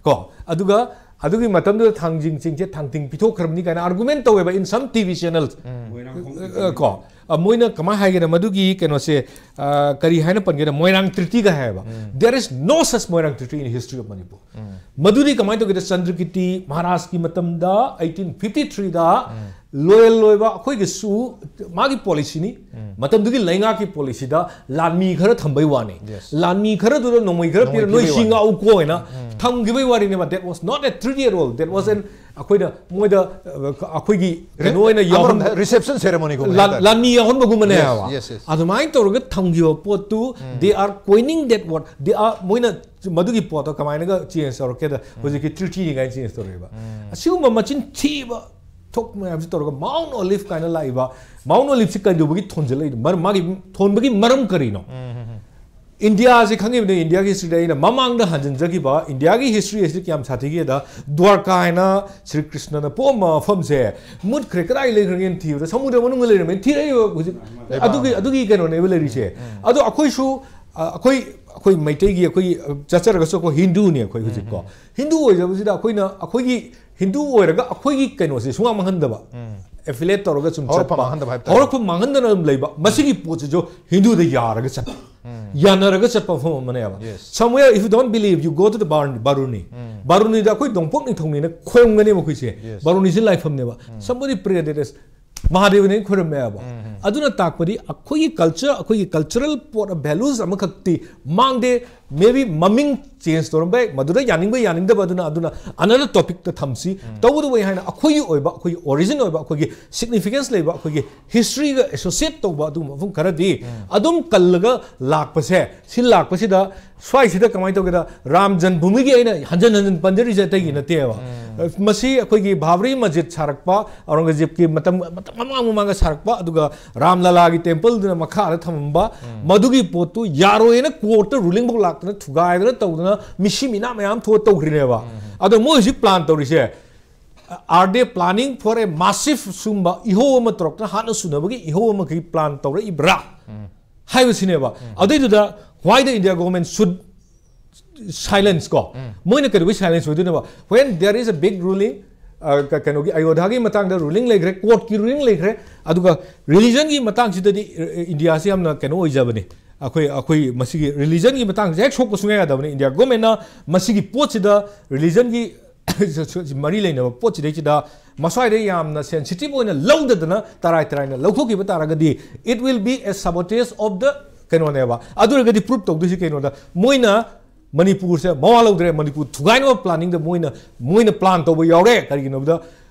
ꯀꯣ, ꯑꯗꯨꯒ ꯑꯗꯨꯒꯤ ꯃꯇꯝꯗꯨꯗ ꯊꯥꯡꯖꯤꯡ ꯆꯤꯡꯁꯦ ꯊꯥꯡꯇꯤꯡ ꯄꯤꯊꯣꯛꯈ꯭ꯔꯕꯅꯤ ꯀꯥꯏꯅ argument ꯇꯧꯋꯦꯕ in some T V channels꯫ ꯑ, ꯀꯣ, ꯑ, ꯃꯣꯏꯅ ꯀꯃꯥꯏꯅ ꯍꯥꯏꯒꯦꯅ ꯃꯗꯨꯒꯤ ꯀꯩꯅꯣꯁꯦ, ꯑ, ꯀꯔꯤ ꯍꯥꯏꯅ ꯄꯟꯒꯦꯅ, ꯃꯣꯏꯔꯥꯡ ꯇ꯭ꯔꯤꯇꯤꯒ ꯍꯥꯏꯌꯦꯕ꯫ There is no such Moirang treaty in history of Manipur꯫ ꯃꯗꯨꯗꯤ ꯀꯃꯥꯏꯅ ꯇꯧꯒꯦꯗ, ꯆꯟꯗ꯭ꯔꯀꯤꯔꯇꯤ ꯃꯍꯥꯔꯥꯖꯀꯤ ꯃꯇꯝꯗ, ꯑꯩꯠꯇꯤꯟ ꯐꯤꯐꯇꯤ ꯊ꯭ꯔꯤꯗ ꯂꯣꯌꯦꯜ ꯑꯣꯏꯕ ꯑꯩꯈꯣꯏꯒꯤꯁꯨ ꯃꯥꯒꯤ ꯄꯣꯂꯤꯁꯤꯅꯤ꯫ ꯃꯇꯝꯗꯨꯒꯤ ꯂꯩꯉꯥꯛꯀꯤ ꯄꯣꯂꯤꯁꯤꯗ ꯂꯥꯟꯃꯤ ꯈꯔ ꯊꯝꯕꯩ ꯋꯥꯅꯤ꯫ Yes. ꯂꯥꯟꯃꯤ ꯈꯔꯗꯨꯗ ꯅꯣꯡꯃꯩ ꯈꯔ ꯅꯣꯡꯃꯩ ꯄꯤꯔ ꯅꯣꯏ ꯄꯤꯕꯩ ꯁꯤꯡ ꯋꯥꯅꯤ꯫ ꯉꯥꯛꯎꯀꯣ ꯍꯥꯏꯅ ꯊꯝꯈꯤꯕꯩ ꯋꯥꯔꯤꯅꯦꯕ꯫ That was not a treat at all. That was an, ꯑꯩꯈꯣꯏꯅ ꯃꯣꯏꯗ, ꯑ, ꯑꯩꯈꯣꯏꯒꯤ ꯀꯩꯅꯣ ꯑꯣꯏꯅ ꯌꯥꯎꯍꯟ-, ꯑꯃꯔꯣꯝꯗ reception ceremony ꯒꯨꯝꯕ ꯂꯥꯟ-, ꯍꯥꯏꯇꯥꯔꯦ꯫ ꯂꯥꯟꯃꯤ ꯌꯥꯎꯍꯟꯕꯒꯨꯝꯕꯅꯦ Yes, ꯍꯥꯏꯕ꯫ Yes, yes. ꯑꯗꯨꯃꯥꯏꯅ ꯇꯧꯔꯒ ꯊꯝꯈꯤꯕ ꯄꯣꯠꯇꯨ, they are coining that word. They are, ꯃꯣꯏꯅ ꯃꯗꯨꯒꯤ ꯄꯣꯠꯇꯣ ꯀꯃꯥꯏꯅꯒ change ꯇꯧꯔꯛꯀꯦꯗ, ꯍꯧꯖꯤꯛꯀꯤ treaty ꯅꯤ ꯀꯥꯏꯅ change ꯇꯧꯔꯛꯑꯦꯕ꯫ ꯑꯁꯤꯒꯨꯝꯕ ꯃꯆꯤꯟ ꯊꯤꯕ ꯊꯣꯛ ꯃꯌꯥꯝꯁꯤ ꯇꯧꯔꯒ Mount Olive ꯀꯥꯏꯅ ꯂꯥꯛꯏꯕ, Mount Olive ꯁꯤ ꯀꯩꯗꯧꯕꯒꯤ ꯊꯣꯟꯖꯜꯂꯛꯏꯅꯣ? ꯃꯔꯝ, ꯃꯥꯒꯤ ꯊꯣꯟꯕꯒꯤ ꯃꯔꯝ ꯀꯔꯤꯅꯣ? ꯏꯟꯗꯤꯌꯥꯁꯤ ꯈꯪꯉꯤꯕꯅꯦ, ꯏꯟꯗꯤꯌꯥꯒꯤ history ꯗ ꯑꯩꯅ ꯃꯃꯥꯡꯗ ꯍꯟꯖꯤꯟꯖꯈꯤꯕ ꯏꯟꯗꯤꯌꯥꯒꯤ history ꯑꯁꯤ ꯀꯌꯥꯝ ꯁꯥꯊꯤꯒꯦꯗ, ꯗ꯭ꯋꯥꯔꯀꯥ ꯍꯥꯏꯅ ꯁ꯭ꯔꯤ ꯀ꯭ꯔꯤꯁꯅꯅ ꯄꯣꯛꯑꯝꯕ ꯃꯐꯝꯁꯦ ꯃꯨꯠꯈ꯭ꯔꯦ, ꯀꯗꯥꯏ ꯂꯩꯈ꯭ꯔꯒꯦꯅ ꯊꯤꯕꯗ ꯁꯃꯨꯗ꯭ꯔ ꯃꯅꯨꯡꯗ ꯂꯩꯔꯝꯃꯦꯅ ꯊꯤꯔꯛꯏꯕ ꯍꯧꯖꯤꯛ꯫ ꯂꯩꯕꯥꯛ ꯑꯗꯨꯒꯤ, ꯑꯃ꯫ ꯑꯗꯨꯒꯤ ꯀꯩꯅꯣꯅꯦꯕ ꯂꯩꯔꯤꯁꯦ꯫ ꯑꯗꯣ ꯑꯩꯈꯣꯏꯁꯨ, ꯑ, ꯑꯩꯈꯣꯏ, ꯑꯩꯈꯣꯏ ꯃꯩꯇꯩꯒꯤ, ꯑꯩꯈꯣꯏ, ꯑ, ꯆꯠꯆꯔꯒꯁꯨ ꯑꯩꯈꯣꯏ ꯍꯤꯟꯗꯨꯅꯤ ꯑꯩꯈꯣꯏ ꯍꯧꯖꯤꯛꯀꯣ꯫ ꯍꯤꯟꯗꯨ ꯑꯣꯏꯖꯕꯁꯤꯗ ꯑꯩꯈꯣꯏꯅ, ꯑꯩꯈꯣꯏꯒꯤ ꯍꯤꯟꯗꯨ ꯑꯣꯏꯔꯒ ꯑꯩꯈꯣꯏꯒꯤ ꯀꯩꯅꯣꯁꯦ ꯁꯨꯡꯃꯥꯡ ꯃꯥꯡꯍꯟꯗꯕ, affiliate ꯇꯧꯔꯒ ꯁꯨꯝ ꯍꯧꯔꯛꯐꯝ ꯆꯠꯄ, ꯃꯥꯡꯍꯟꯗꯕ ꯍꯥꯏꯕ ꯇꯥꯔꯦ꯫ ꯍꯧꯔꯛꯐꯝ ꯃꯥꯡꯍꯟꯗꯅ ꯑꯗꯨꯝ ꯂꯩꯕ, ꯃꯁꯤꯒꯤ ꯄꯣꯠꯁꯤꯁꯨ ꯍꯤꯟꯗꯨꯗ ꯌꯥꯔꯒ ꯆꯠꯄ, ꯌꯥꯅꯔꯒ ꯆꯠꯄ ꯃꯐꯝ ꯑꯃꯅꯦꯕ꯫ Yes. Somewhere, if you don't believe, you go to the Bar-, ꯕꯥꯔꯨꯅꯤ꯫ ꯕꯥꯔꯨꯅꯤꯗ ꯑꯩꯈꯣꯏ ꯅꯣꯡꯄꯣꯛ ꯅꯤꯡꯊꯧꯅꯤꯅ ꯈꯣꯏꯔꯝꯒꯅꯦꯕ ꯑꯩꯈꯣꯏꯁꯦ꯫ Yes. ꯕꯥꯔꯨꯅꯤꯁꯦ ꯂꯥꯏꯐꯝꯅꯦꯕ꯫ Somebody pray that is ꯃꯍꯥꯗꯦꯕꯅ ꯈꯣꯏꯔꯝꯃꯦꯕ꯫ ꯑꯗꯨꯅ ꯇꯥꯛꯄꯗꯤ ꯑꯩꯈꯣꯏꯒꯤ ꯀꯜꯆꯔ, ꯑꯩꯈꯣꯏꯒꯤ ꯀꯜꯆꯔꯦꯜ ꯄꯣꯠ, ꯚꯦꯂꯨꯁ ꯑꯃꯈꯛꯇꯤ ꯃꯥꯡꯗꯦ꯫ ꯃꯦ ꯕꯤ ꯃꯃꯤꯡ ꯆꯦꯟꯖ ꯇꯧꯔꯝꯕ ꯌꯥꯏ, ꯃꯗꯨꯗ ꯌꯥꯅꯤꯡꯕ ꯌꯥꯅꯤꯡꯗꯕ ꯑꯗꯨꯅ ꯑꯗꯨꯅ ꯑꯅꯗꯔ ꯇꯣꯄꯤꯛꯇ ꯊꯝꯁꯤ꯫ ꯇꯧꯕꯇꯕꯨ ꯑꯩ ꯍꯥꯏꯅ ꯑꯩꯈꯣꯏꯒꯤ ꯑꯣꯏꯕ, ꯑꯩꯈꯣꯏꯒꯤ ꯑꯣꯔꯤꯖꯤꯟ ꯑꯣꯏꯕ, ꯑꯩꯈꯣꯏꯒꯤ ꯁꯤꯒꯅꯤꯐꯤꯀꯦꯟꯁ ꯂꯩꯕ, ꯑꯩꯈꯣꯏꯒꯤ ꯍꯤꯁꯇ꯭ꯔꯤꯒ ꯑꯦꯁꯣꯁꯤꯌꯦꯠ ꯇꯧꯕ ꯑꯗꯨꯒꯨꯝꯕ ꯃꯐꯝ ꯈꯔꯗꯤ ꯑꯗꯨꯝ ꯀꯜꯂꯒ ꯂꯥꯛꯄꯁꯦ, ꯁꯤ ꯂꯥꯛꯄꯁꯤꯗ ꯁ꯭ꯋꯥꯏꯁꯤꯗ ꯀꯃꯥꯏꯅ ꯇꯧꯒꯦꯗ, ꯔꯥꯝ ꯖꯟꯃꯚꯨꯃꯤꯒꯤ ꯑꯩꯅ ꯍꯟꯖꯟ ꯍꯟꯖꯟ ꯄꯟꯖꯔꯤꯁꯦ ꯑꯇꯩꯒꯤ ꯅꯠꯇꯦꯕ꯫ ꯃꯁꯤ ꯑꯩꯈꯣꯏꯒꯤ ꯕꯥꯕ꯭ꯔꯤ ꯃꯁꯖꯤꯗ ꯁꯥꯔꯛꯄ, ꯑꯧꯔꯪꯒꯖꯦꯕꯀꯤ ꯃꯇꯝ, ꯃꯇꯝ ꯃꯃꯥꯡ ꯃꯃꯥꯡꯗ ꯁꯥꯔꯛꯄ, ꯑꯗꯨꯒ ꯔꯥꯝ ꯂꯂꯥꯒꯤ ꯇꯦꯝꯄꯜꯗꯨꯅ ꯃꯈꯥꯗ ꯊꯝꯃꯝꯕ, ꯃꯗꯨꯒꯤ ꯄꯣꯠꯇꯨ ꯌꯥꯔꯣꯏꯅ ꯀꯣꯔꯠꯇ ꯔꯨꯂꯤꯡ ꯐꯥꯎ ꯂꯥꯛꯇꯅ ꯊꯨꯒꯥꯏꯗꯅ ꯇꯧꯗꯅ ꯃꯤꯁꯤ ꯃꯤꯅꯥ ꯃꯌꯥꯝ ꯊꯣꯛꯑ ꯇꯧꯈ꯭ꯔꯤꯅꯦꯕ꯫ ꯑꯗꯣ ꯃꯣꯏ ꯍꯧꯖꯤꯛ ꯄ꯭ꯂꯥꯟ ꯇꯧꯔꯤꯁꯦ, are they planning for a massive ꯁꯨꯝꯕ ꯏꯍꯧ ꯑꯃ ꯇꯧꯔꯛꯇꯅ ꯍꯥꯠꯅ ꯁꯨꯅꯕꯒꯤ ꯏꯍꯧ ꯑꯃꯈꯛ ꯄ꯭ꯂꯥꯟ ꯇꯧꯔꯛꯏꯕ꯭ꯔꯥ ꯍꯥꯏꯕꯁꯤꯅꯦꯕ꯫ ꯑꯗꯨꯏꯗꯨꯗ why the India government should silence ꯀꯣ? ꯃꯣꯏꯅ ꯀꯩꯗꯧꯕꯩ ꯁꯥꯏꯂꯦꯟꯁ ꯑꯣꯏꯗꯣꯏꯅꯣꯕ? When there is a big ruling, ꯑ, ꯀ-, ꯀꯩꯅꯣꯒꯤ ꯑꯌꯣꯙꯥꯒꯤ ꯃꯇꯥꯡꯗ ꯔꯨꯂꯤꯡ ꯂꯩꯈ꯭ꯔꯦ, ꯀꯣꯔꯠꯀꯤ ꯔꯨꯂꯤꯡ ꯂꯩꯈ꯭ꯔꯦ, ꯑꯗꯨꯒ ꯔꯤꯂꯤꯖꯟꯒꯤ ꯃꯇꯥꯡꯁꯤꯗꯗꯤ, ꯑ, ꯏꯟꯗꯤꯌꯥꯁꯤ ꯌꯥꯝꯅ ꯀꯩꯅꯣ ꯑꯣꯏꯖꯕꯅꯤ꯫ ꯑꯩꯈꯣꯏ, ꯑꯩꯈꯣꯏ ꯃꯁꯤꯒꯤ ꯔꯤꯂꯤꯖꯟꯒꯤ ꯃꯇꯥꯡꯁꯦ ꯍꯦꯛ ꯁꯣꯛꯄ ꯁꯨꯡꯌꯥ ꯌꯥꯗꯕꯅꯤ꯫ ꯏꯟꯗꯤꯌꯥ ꯒꯣꯔꯃꯦꯟꯅ ꯃꯁꯤꯒꯤ ꯄꯣꯠꯁꯤꯗ ꯔꯤꯂꯤꯖꯟꯒꯤ ꯃꯔꯤ ꯂꯩꯅꯕ ꯄꯣꯠꯁꯤꯗꯩꯁꯤꯗ ꯃꯁ꯭ꯋꯥꯏꯗ ꯌꯥꯝꯅ ꯁꯦꯟꯁꯤꯇꯤꯚ ꯑꯣꯏꯅ ꯂꯧꯗꯗꯅ ꯇꯔꯥꯏ ꯇꯔꯥꯏꯅ ꯂꯧꯊꯣꯛꯈꯤꯕ ꯇꯥꯔꯒꯗꯤ, it will be a sabotage of the ꯀꯩꯅꯣꯅꯦꯕ꯫ ꯑꯗꯨ ꯑꯣꯏꯔꯒꯗꯤ ꯄ꯭ꯔꯨꯞ ꯇꯧꯗꯣꯏꯁꯤ ꯀꯩꯅꯣꯗ, ꯃꯣꯏꯅ ꯃꯅꯤꯄꯨꯔꯁꯦ ꯃꯋꯥ ꯂꯧꯗ꯭ꯔꯦ, ꯃꯅꯤꯄꯨꯔ ꯊꯨꯒꯥꯏꯅꯕ ꯄ꯭ꯂꯥꯅꯤꯡꯗ ꯃꯣꯏꯅ, ꯃꯣꯏꯅ ꯄ꯭ꯂꯥꯟ ꯇꯧꯕ ꯌꯥꯎꯔꯦ꯫ ꯀꯔꯤꯒꯤꯅꯣꯗ,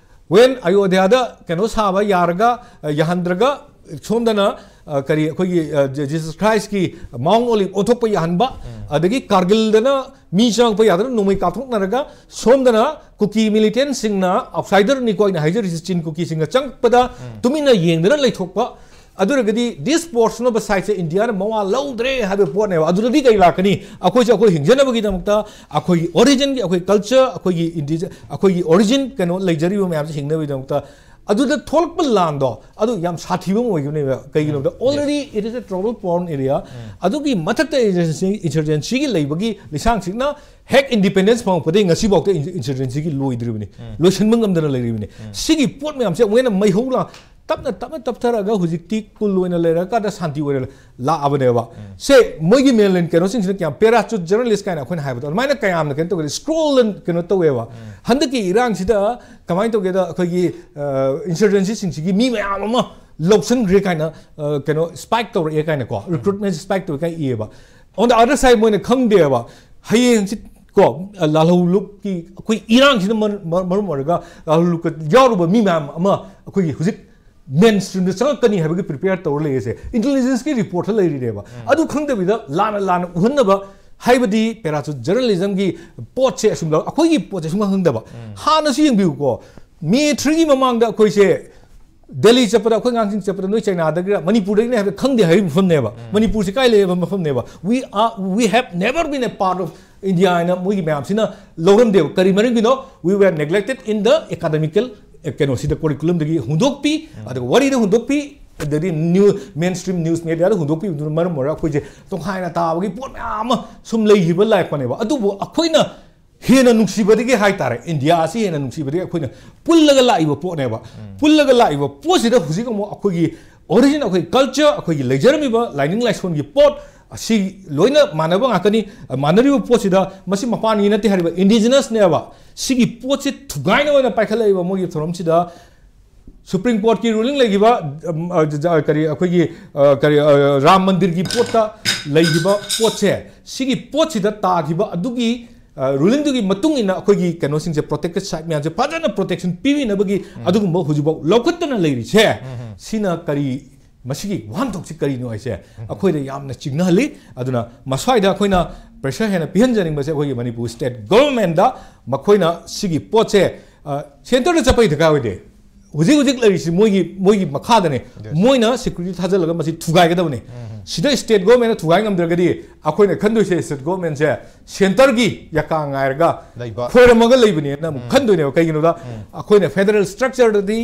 when ꯑꯌꯣꯙ꯭ꯌꯥꯗ ꯀꯩꯅꯣ ꯁꯥꯕ ꯌꯥꯔꯒ, ꯑ, ꯌꯥꯍꯟꯗ꯭ꯔꯒ, ꯁꯣꯝꯗꯅ, ꯑ, ꯀꯔꯤ, ꯑꯩꯈꯣꯏꯒꯤ, ꯑ, ꯖꯤ-, ꯖꯤꯁꯁ ꯈ꯭ꯔꯥꯏꯁꯀꯤ ꯃꯥꯎꯟ ꯑꯣꯂꯤꯚ ꯑꯣꯟꯊꯣꯛꯄ ꯌꯥꯍꯟꯕ, ꯑꯗꯒꯤ ꯀꯥꯔꯒꯤꯜꯗꯅ ꯃꯤ ꯆꯪꯉꯛꯄ ꯌꯥꯗꯅ ꯅꯣꯡꯃꯩ ꯀꯥꯞꯊꯣꯛꯅꯔꯒ, ꯁꯣꯝꯗꯅ ꯀꯨꯀꯤ ꯃꯤꯂꯤꯇꯦꯟꯁꯤꯡꯅ, ꯑꯥꯎꯠꯁꯥꯏꯗꯔꯅꯤꯀꯣ ꯑꯩꯅ ꯍꯥꯏꯖꯔꯤꯁꯦ, ꯆꯤꯟ ꯀꯨꯀꯤꯁꯤꯡꯅ ꯆꯪꯉꯛꯄꯗ ꯇꯨꯃꯤꯟꯅ ꯌꯦꯡꯗꯅ ꯂꯩꯊꯣꯛꯄ꯫ ꯑꯗꯨ ꯑꯣꯏꯔꯒꯗꯤ this portion of the site ꯁꯦ ꯏꯟꯗꯤꯌꯥꯅ ꯃꯋꯥ ꯂꯧꯗ꯭ꯔꯦ ꯍꯥꯏꯕ ꯄꯣꯠꯅꯦꯕ꯫ ꯑꯗꯨꯗꯗꯤ ꯀꯩ ꯂꯥꯛꯀꯅꯤ? ꯑꯩꯈꯣꯏꯁꯦ ꯑꯩꯈꯣꯏ ꯍꯤꯡꯖꯅꯕꯒꯤꯗꯃꯛꯇ, ꯑꯩꯈꯣꯏꯒꯤ ꯑꯣꯔꯤꯖꯤꯟꯒꯤ, ꯑꯩꯈꯣꯏ ꯀꯜꯆꯔ, ꯑꯩꯈꯣꯏꯒꯤ ꯏꯟꯗꯤꯖ-, ꯑꯩꯈꯣꯏꯒꯤ ꯑꯣꯔꯤꯖꯤꯟ ꯀꯩꯅꯣ ꯂꯩꯖꯔꯤꯕ ꯃꯌꯥꯝꯁꯦ ꯍꯤꯡꯅꯕꯒꯤꯗꯃꯛꯇ ꯑꯗꯨꯗ ꯊꯣꯛꯂꯛꯄ ꯂꯥꯟꯗꯣ ꯑꯗꯨ ꯌꯥꯝ ꯁꯥꯊꯤꯕ ꯑꯃ ꯑꯣꯏꯒꯅꯦꯕ꯫ ꯀꯩꯒꯤꯅꯣꯗ, already it is a trouble prone area꯫ ꯑꯗꯨꯒꯤ ꯃꯊꯛꯇ ꯏꯟꯁꯔꯖꯦꯟꯁꯤ, ꯏꯟꯁꯔꯖꯦꯟꯁꯤꯒꯤ ꯂꯩꯕꯒꯤ ꯂꯤꯁꯥꯡꯁꯤꯠꯅ ꯍꯦꯛ ꯏꯟꯗꯤꯄꯦꯟꯗꯦꯟꯁ ꯐꯪꯉꯛꯄꯗꯒꯤ ꯉꯁꯤꯐꯥꯎꯗ ꯏꯟ-, ꯏꯟꯁꯔꯖꯦꯟꯁꯤꯒꯤ ꯂꯣꯏꯗ꯭ꯔꯤꯕꯅꯤ, ꯂꯣꯏꯁꯤꯟꯕ ꯉꯝꯗꯅ ꯂꯩꯔꯤꯕꯅꯤ꯫ ꯁꯤꯒꯤ ꯄꯣꯠ ꯃꯌꯥꯝꯁꯦ ꯑꯃꯨꯛ ꯍꯦꯟꯅ ꯃꯩꯍꯧ ꯂꯥꯡ-, ꯇꯞꯅ ꯇꯞꯅ ꯇꯞꯊꯔꯒ ꯍꯧꯖꯤꯛꯇꯤ ꯀꯨꯜ ꯑꯣꯏꯅ ꯂꯩꯔꯀꯥꯟꯗ ꯁꯥꯟꯇꯤ ꯑꯣꯏꯅ ꯂꯥꯛꯑꯕꯅꯦꯕ꯫ ꯁꯦ, ꯃꯣꯏꯒꯤ ꯃꯦꯟꯂꯦꯟ ꯀꯩꯅꯣꯁꯤꯡꯁꯤꯅ ꯀꯌꯥꯝ parachute journalist ꯀꯥꯏꯅ ꯑꯩꯈꯣꯏꯅ ꯍꯥꯏꯕꯗꯣ ꯑꯗꯨꯃꯥꯏꯅ ꯀꯌꯥꯝꯅ ꯀꯩꯅꯣ ꯇꯧꯒꯦ, scroll ꯀꯩꯅꯣ ꯇꯧꯋꯦꯕ꯫ ꯍꯟꯗꯛꯀꯤ ꯏꯔꯥꯡꯁꯤꯗ ꯀꯃꯥꯏꯅ ꯇꯧꯒꯦꯗ, ꯑꯩꯈꯣꯏꯒꯤ insurgencyꯁꯤꯡꯁꯤꯒꯤ ꯃꯤ ꯃꯌꯥꯝ ꯑꯃ ꯂꯧꯁꯟꯈ꯭ꯔꯦ ꯀꯥꯏꯅ, ꯀꯩꯅꯣ spike ꯇꯧꯔꯛꯑꯦ ꯀꯥꯏꯅꯀꯣ, recruitment spike ꯇꯧꯋꯦ ꯀꯥꯏꯅ ꯏꯌꯦꯕ꯫ On the other side, ꯃꯣꯏꯅ ꯈꯪꯗꯦꯕ, ꯍꯌꯦꯡꯁꯤ ꯀꯣ, ꯂꯥꯜꯍꯧꯂꯨꯞꯀꯤ ꯑꯩꯈꯣꯏ ꯏꯔꯥꯡꯁꯤꯅ ꯃꯔꯝ ꯑꯣꯏꯔꯒ ꯂꯥꯜꯍꯧꯂꯨꯞꯀ ꯌꯥꯎꯔꯨꯕ ꯃꯤ ꯃꯌꯥꯝ ꯑꯃ ꯑꯩꯈꯣꯏꯒꯤ ꯍꯧꯖꯤꯛ ꯃꯦꯟ ꯁ꯭ꯇ꯭ꯔꯤꯝꯗ ꯆꯪꯉꯛꯀꯅꯤ ꯍꯥꯏꯕꯒꯤ prepare ꯇꯧꯔ ꯂꯩꯔꯤꯁꯦ intelligenceꯀꯤ reportꯇ ꯂꯩꯔꯤꯅꯦꯕ꯫ ꯑꯗꯨ ꯈꯪꯗꯕꯤꯗ ꯂꯥꯟꯅ ꯂꯥꯟꯅ ꯎꯍꯟꯅꯕ, ꯍꯥꯏꯕꯗꯤ parachute journalismꯒꯤ ꯄꯣꯠꯁꯦ ꯑꯁꯨꯝ ꯂꯧ-, ꯑꯩꯈꯣꯏꯒꯤ ꯄꯣꯠꯁꯦ ꯁꯨꯝ ꯈꯪꯗꯕ꯫ ꯍꯥꯟꯅꯁꯨ ꯌꯦꯡꯕꯤꯌꯨꯀꯣ, May threeꯒꯤ ꯃꯃꯥꯡꯗ ꯑꯩꯈꯣꯏꯁꯦ ꯗꯦꯜꯂꯤ ꯆꯠꯄꯗ ꯑꯩꯈꯣꯏ ꯑꯉꯥꯡꯁꯤꯡ ꯆꯠꯄꯗ ꯅꯣꯏ ꯆꯩꯅꯥꯗꯒꯤꯔ ꯃꯅꯤꯄꯨꯔꯗꯒꯤꯅꯦ ꯍꯥꯏꯕ ꯈꯪꯗꯦ ꯍꯥꯏꯔꯤꯕ ꯃꯐꯝꯅꯦꯕ꯫ ꯃꯅꯤꯄꯨꯔꯁꯤ ꯀꯥꯏ ꯂꯩꯔꯕ ꯃꯐꯝꯅꯦꯕ꯫ We are, we have never been a part of India ꯍꯥꯏꯅ ꯃꯣꯏꯒꯤ ꯃꯌꯥꯝꯁꯤꯅ ꯂꯧꯔꯝꯗꯦꯕ꯫ ꯀꯔꯤ ꯃꯔꯝꯒꯤꯅꯣ? We were neglected in the academical, ꯑꯦ, ꯀꯩꯅꯣꯁꯤꯗ, curriculumꯗꯒꯤ ꯍꯨꯟꯗꯣꯛꯄꯤ, ꯑꯗꯨꯒ ꯋꯥꯔꯤꯗ ꯍꯨꯟꯗꯣꯛꯄꯤ, ꯑꯗꯩꯗꯤ new, mainstream news mediaꯗ ꯍꯨꯟꯗꯣꯛꯄꯤꯕꯗꯨꯅ ꯃꯔꯝ ꯑꯣꯏꯔꯒ ꯑꯩꯈꯣꯏꯁꯦ ꯇꯣꯈꯥꯏꯅ ꯇꯥꯕꯒꯤ ꯄꯣꯠ ꯃꯌꯥꯝ ꯑꯃ ꯁꯨꯝ ꯂꯩꯈꯤꯕ ꯂꯥꯛꯄꯅꯦꯕ꯫ ꯑꯗꯨꯕꯨ ꯑꯩꯈꯣꯏꯅ ꯍꯦꯟꯅ ꯅꯨꯡꯁꯤꯕꯗꯒꯤ ꯍꯥꯏꯇꯥꯔꯦ, ꯏꯟꯗꯤꯌꯥ ꯑꯁꯤ ꯍꯦꯟꯅ ꯅꯨꯡꯁꯤꯕꯗꯒꯤ ꯑꯩꯈꯣꯏꯅ ꯄꯨꯜꯂꯒ ꯂꯥꯛꯏꯕ ꯄꯣꯠꯅꯦꯕ꯫ ꯄꯨꯜꯂꯒ ꯂꯥꯛꯏꯕ ꯄꯣꯠꯁꯤꯗ ꯍꯧꯖꯤꯛ ꯑꯃꯨꯛ ꯑꯩꯈꯣꯏꯒꯤ origin, ꯑꯩꯈꯣꯏꯒꯤ culture, ꯑꯩꯈꯣꯏꯒꯤ ꯂꯩꯖꯔꯝꯃꯤꯕ ꯂꯥꯏꯅꯤꯡ ꯂꯥꯏꯁꯣꯟꯒꯤ ꯄꯣꯠ ꯑꯁꯤ ꯂꯣꯏꯅ ꯃꯥꯟꯅꯕ ꯉꯥꯛꯇꯅꯤ꯫ ꯃꯥꯟꯅꯔꯤꯕ ꯄꯣꯠꯁꯤꯗ ꯃꯁꯤ ꯃꯄꯥꯟꯒꯤ ꯅꯠꯇꯦ ꯍꯥꯏꯔꯤꯕ indigenousꯅꯦꯕ꯫ ꯁꯤꯒꯤ ꯄꯣꯠꯁꯤ ꯊꯨꯒꯥꯏꯅꯕ ꯑꯣꯏꯅ ꯄꯥꯏꯈꯠꯂꯛꯏꯕ ꯃꯣꯏꯒꯤ ꯊꯧꯔꯝꯁꯤꯗ Supreme Courtꯀꯤ ruling ꯂꯩꯈꯤꯕ, ꯎꯝ, ꯑ, ꯖ-, ꯖ-, ꯀꯔꯤ, ꯑꯩꯈꯣꯏꯒꯤ, ꯑ, ꯀꯔꯤ, ꯑ, ꯔꯥꯝ ꯃꯟꯗꯤꯔꯒꯤ ꯄꯣꯠꯇ ꯂꯩꯈꯤꯕ ꯄꯣꯠꯁꯦ, ꯁꯤꯒꯤ ꯄꯣꯠꯁꯤꯗ ꯇꯥꯈꯤꯕ ꯑꯗꯨꯒꯤ, ꯑ, rulingꯗꯨꯒꯤ ꯃꯇꯨꯡ ꯏꯟꯅ ꯑꯩꯈꯣꯏꯒꯤ ꯀꯩꯅꯣꯁꯤꯡꯁꯦ, protected site ꯃꯌꯥꯝꯁꯦ ꯐꯖꯅ protection ꯄꯤꯕꯤꯅꯕꯒꯤ ꯑꯗꯨꯒꯨꯝꯕ ꯍꯧꯖꯤꯛꯐꯥꯎ ꯂꯧꯈꯠꯇꯅ ꯂꯩꯔꯤꯁꯦ, ꯁꯤꯅ ꯀꯔꯤ, ꯃꯁꯤꯒꯤ ꯋꯥꯍꯟꯊꯣꯛꯁꯤ ꯀꯔꯤꯅꯣ ꯍꯥꯏꯁꯦ ꯑꯩꯈꯣꯏꯗ ꯌꯥꯝꯅ ꯆꯤꯡꯅꯍꯜꯂꯤ꯫ ꯑꯗꯨꯅ ꯃꯁ꯭ꯋꯥꯏꯗ ꯑꯩꯈꯣꯏꯅ pressure ꯍꯦꯟꯅ ꯄꯤꯍꯟꯖꯅꯤꯡꯕꯁꯦ ꯑꯩꯈꯣꯏꯒꯤ ꯃꯅꯤꯄꯨꯔ state governmentꯗ, ꯃꯈꯣꯏꯅ ꯁꯤꯒꯤ ꯄꯣꯠꯁꯦ, ꯑ, centreꯗ ꯆꯠꯄꯒꯤ ꯗꯔꯀꯥꯔ ꯑꯣꯏꯗꯦ꯫ ꯍꯧꯖꯤꯛ ꯍꯧꯖꯤꯛ ꯂꯩꯔꯤꯁꯤ ꯃꯣꯏꯒꯤ, ꯃꯣꯏꯒꯤ ꯃꯈꯥꯗꯅꯦ꯫ Yes. ꯃꯣꯏꯅ security ꯊꯥꯖꯤꯜꯂꯒ ꯃꯁꯤ ꯊꯨꯒꯥꯏꯒꯗꯕꯅꯤ꯫ ꯁꯤꯗ state government ꯅ ꯊꯨꯒꯥꯏ ꯉꯝꯗ꯭ꯔꯒꯗꯤ ꯑꯩꯈꯣꯏꯅ ꯈꯟꯗꯣꯏꯁꯦ state government ꯁꯦ centre ꯒꯤ ꯌꯥꯀꯥ ꯉꯥꯏꯔꯒ ꯂꯩꯕ꯫ ꯈꯣꯏꯔꯝꯃꯒ ꯂꯩꯕꯅꯦꯅ ꯑꯃꯨꯛ ꯈꯟꯗꯣꯏꯅꯦꯕ꯫ ꯀꯩꯒꯤꯅꯣꯗ ꯑꯩꯈꯣꯏꯅ federal structure ꯗꯗꯤ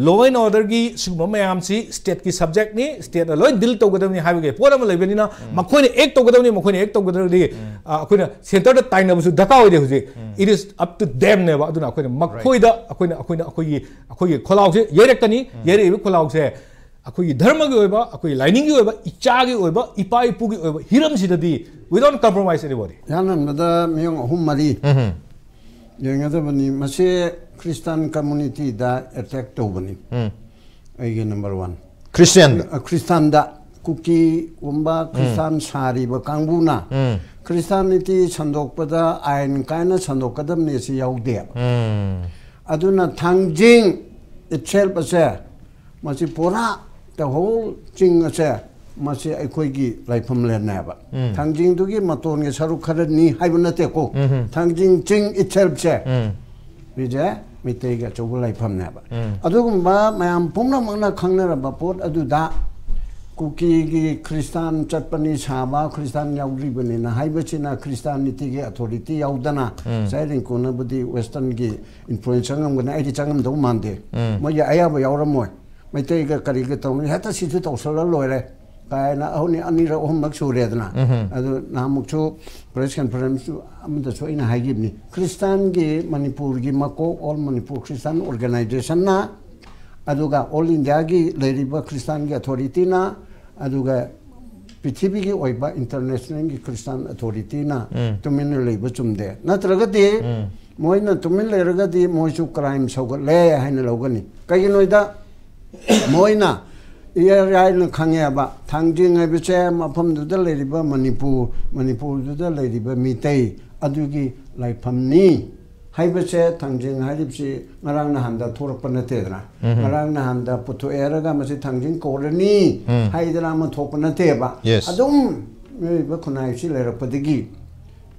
law and order ꯒꯤ ꯁꯤꯒꯨꯝꯕ ꯃꯌꯥꯝꯁꯤ state ꯀꯤ subject ꯅꯤ, state ꯅ ꯂꯣꯏ deal ꯇꯧꯒꯗꯕꯅꯤ ꯍꯥꯏꯕꯒꯤ ꯄꯣꯠ ꯑꯃ ꯂꯩꯕꯅꯤꯅ ꯃꯈꯣꯏꯅ act ꯇꯧꯒꯗꯕꯅꯤ, ꯃꯈꯣꯏꯅ act ꯇꯧꯒꯗꯕꯗꯤ ꯑ, ꯑꯩꯈꯣꯏꯅ centre ꯗ ꯇꯥꯏꯅꯕꯁꯨ ꯗꯔꯀꯥꯔ ꯑꯣꯏꯗꯦ ꯍꯧꯖꯤꯛ꯫ It is up to them ꯅꯦꯕ꯫ ꯑꯗꯨꯅ ꯑꯩꯈꯣꯏꯅ ꯃꯈꯣꯏꯗ ꯑꯩꯈꯣꯏꯅ ꯑꯩꯈꯣꯏꯅ ꯑꯩꯈꯣꯏꯒꯤ ꯑꯩꯈꯣꯏꯒꯤ ꯈꯣꯜꯂꯥꯎꯁꯦ ꯌꯩꯔꯛꯀꯅꯤ꯫ ꯌꯩꯔꯛꯏꯕ ꯈꯣꯜꯂꯥꯎꯁꯦ ꯑꯩꯈꯣꯏꯒꯤ ꯙꯔꯃꯒꯤ ꯑꯣꯏꯕ, ꯑꯩꯈꯣꯏꯒꯤ ꯂꯥꯏꯅꯤꯡꯒꯤ ꯑꯣꯏꯕ, ꯏꯆꯥꯒꯤ ꯑꯣꯏꯕ, ꯏꯄꯥ ꯏꯄꯨꯒꯤ ꯑꯣꯏꯕ ꯍꯤꯔꯝꯁꯤꯗꯗꯤ we don't compromise anybody꯫ ꯌꯥꯅꯟꯕꯗ ꯃꯤꯑꯣꯡ ꯑꯍꯨꯝ ꯃꯔꯤ ꯌꯦꯡꯒꯗꯕꯅꯤ꯫ ꯃꯁꯤ Christian community ꯗ attack ꯇꯧꯕꯅꯤ꯫ ꯑꯩꯒꯤ number one꯫ Christian ꯗ꯫ ꯈ꯭ꯔꯤꯁꯇꯥꯟꯗ, ꯀꯨꯀꯤꯒꯨꯝꯕ ꯈ꯭ꯔꯤꯁꯇꯥꯟ ꯁꯥꯔꯤꯕ ꯀꯥꯡꯕꯨꯅ ꯈ꯭ꯔꯤꯁꯇꯥꯟꯅꯤꯇꯤ ꯁꯟꯗꯣꯛꯄꯗ ꯑꯥꯏꯟ ꯀꯥꯏꯅ ꯁꯟꯗꯣꯛꯀꯗꯕꯅꯤ ꯑꯁꯤ ꯌꯥꯎꯗꯦꯕ꯫ ꯑꯗꯨꯅ ꯊꯥꯡꯖꯤꯡ itself ꯑꯁꯦ, ꯃꯁꯤ ꯄꯨꯔꯥ the whole ꯆꯤꯡ ꯑꯁꯦ, ꯃꯁꯤ ꯑꯩꯈꯣꯏꯒꯤ ꯂꯥꯏꯐꯝ ꯂꯦꯟꯅꯦꯕ꯫ ꯊꯥꯡꯖꯤꯡꯗꯨꯒꯤ ꯃꯇꯣꯟꯒꯤ ꯁꯔꯨꯛ ꯈꯔꯅꯤ ꯍꯥꯏꯕ ꯅꯠꯇꯦꯀꯣ꯫ ꯊꯥꯡꯖꯤꯡ ꯆꯤꯡ itself ꯁꯦ ꯁꯤꯁꯦ ꯃꯩꯇꯩꯒꯤ ꯑꯆꯧꯕ ꯂꯥꯏꯐꯝꯅꯦꯕ꯫ ꯑꯗꯨꯒꯨꯝꯕ ꯃꯌꯥꯝ ꯄꯨꯝꯅꯃꯛꯅ ꯈꯪꯅꯔꯕ ꯄꯣꯠ ꯑꯗꯨꯗ ꯀꯨꯀꯤꯒꯤ ꯈ꯭ꯔꯤꯁꯇꯥꯟ ꯆꯠꯄꯅꯤ ꯁꯥꯕ, ꯈ꯭ꯔꯤꯁꯇꯥꯟ ꯌꯥꯎꯗ꯭ꯔꯤꯕꯅꯤꯅ ꯍꯥꯏꯕꯁꯤꯅ ꯈ꯭ꯔꯤꯁꯇꯥꯟꯅꯤꯇꯤꯒꯤ authority ꯌꯥꯎꯗꯅ, ꯉꯁꯥꯏ ꯔꯤꯡꯀꯨꯅꯕꯨꯗꯤ western ꯒꯤ influence ꯆꯪꯉꯝꯒꯅꯤ, ꯑꯩꯗꯤ ꯆꯪꯉꯝꯗꯧ ꯃꯥꯟꯗꯦ꯫ ꯃꯣꯏꯒꯤ ꯑꯌꯥꯕ ꯌꯥꯎꯔꯝꯃꯣꯏ꯫ ꯃꯩꯇꯩꯒ ꯀꯔꯤꯒ ꯇꯧꯅꯤ, ꯍꯦꯛꯇ ꯁꯤꯁꯨ ꯇꯧꯁꯜꯂ ꯂꯣꯏꯔꯦ ꯀꯥꯏꯅ ꯑꯍꯨꯝ, ꯑꯅꯤꯔꯛ ꯑꯍꯨꯝꯂꯛ ꯁꯨꯔꯦꯗꯅ꯫ ꯑꯗꯨ ꯅꯍꯥꯟꯃꯨꯛꯁꯨ press conference ꯑꯃꯗꯁꯨ ꯑꯩꯅ ꯍꯥꯏꯈꯤꯕꯅꯤ, ꯈ꯭ꯔꯤꯁꯇꯥꯟꯒꯤ ꯃꯅꯤꯄꯨꯔꯒꯤ ꯃꯀꯣꯛ All Manipur Christian Organization ꯅ, ꯑꯗꯨꯒ All India ꯒꯤ ꯂꯩꯔꯤꯕ ꯈ꯭ꯔꯤꯁꯇꯥꯟꯒꯤ authority ꯅ, ꯑꯗꯨꯒ ꯄ꯭ꯔꯤꯊꯤꯕꯤꯒꯤ ꯑꯣꯏꯕ international ꯒꯤ ꯈ꯭ꯔꯤꯁꯇꯥꯟ authority ꯅ ꯇꯨꯃꯤꯟꯅ ꯂꯩꯕ ꯆꯨꯝꯗꯦ꯫ ꯅꯠꯇ꯭ꯔꯒꯗꯤ ꯃꯣꯏꯅ ꯇꯨꯃꯤꯟ ꯂꯩꯔꯒꯗꯤ ꯃꯣꯏꯁꯨ crime ꯁꯧꯒꯠꯂꯦ ꯍꯥꯏꯅ ꯂꯧꯒꯅꯤ꯫ ꯀꯩꯒꯤꯅꯣꯗ ꯃꯣꯏꯅ ꯏꯔꯥꯏ ꯂꯥꯏꯅ ꯈꯪꯉꯦꯕ, ꯊꯥꯡꯖꯤꯡ ꯍꯥꯏꯕꯁꯦ ꯃꯐꯝꯗꯨꯗ ꯂꯩꯔꯤꯕ ꯃꯅꯤꯄꯨꯔ, ꯃꯅꯤꯄꯨꯔꯗꯨꯗ ꯂꯩꯔꯤꯕ ꯃꯤꯇꯩ ꯑꯗꯨꯒꯤ ꯂꯥꯏꯐꯝꯅꯤ ꯍꯥꯏꯕꯁꯦ, ꯊꯥꯡꯖꯤꯡ ꯍꯥꯏꯔꯤꯕꯁꯤ ꯉꯔꯥꯡ ꯅꯍꯥꯟꯗ ꯊꯣꯛꯂꯛꯄ ꯅꯠꯇꯦꯗꯅ꯫ ꯉꯔꯥꯡ ꯅꯍꯥꯟꯗ ꯄꯨꯊꯣꯛꯑꯦ ꯍꯥꯏꯔꯒ ꯃꯁꯤ ꯊꯥꯡꯖꯤꯡ ꯀꯧꯔꯅꯤ ꯍꯥꯏꯗꯅ ꯑꯃ ꯊꯣꯛꯄ ꯅꯠꯇꯦꯕ꯫ Yes. ꯑꯗꯨꯝ ꯃꯤꯑꯣꯏꯕ ꯈꯨꯟꯅꯥꯏꯁꯤ ꯂꯩꯔꯛꯄꯗꯒꯤ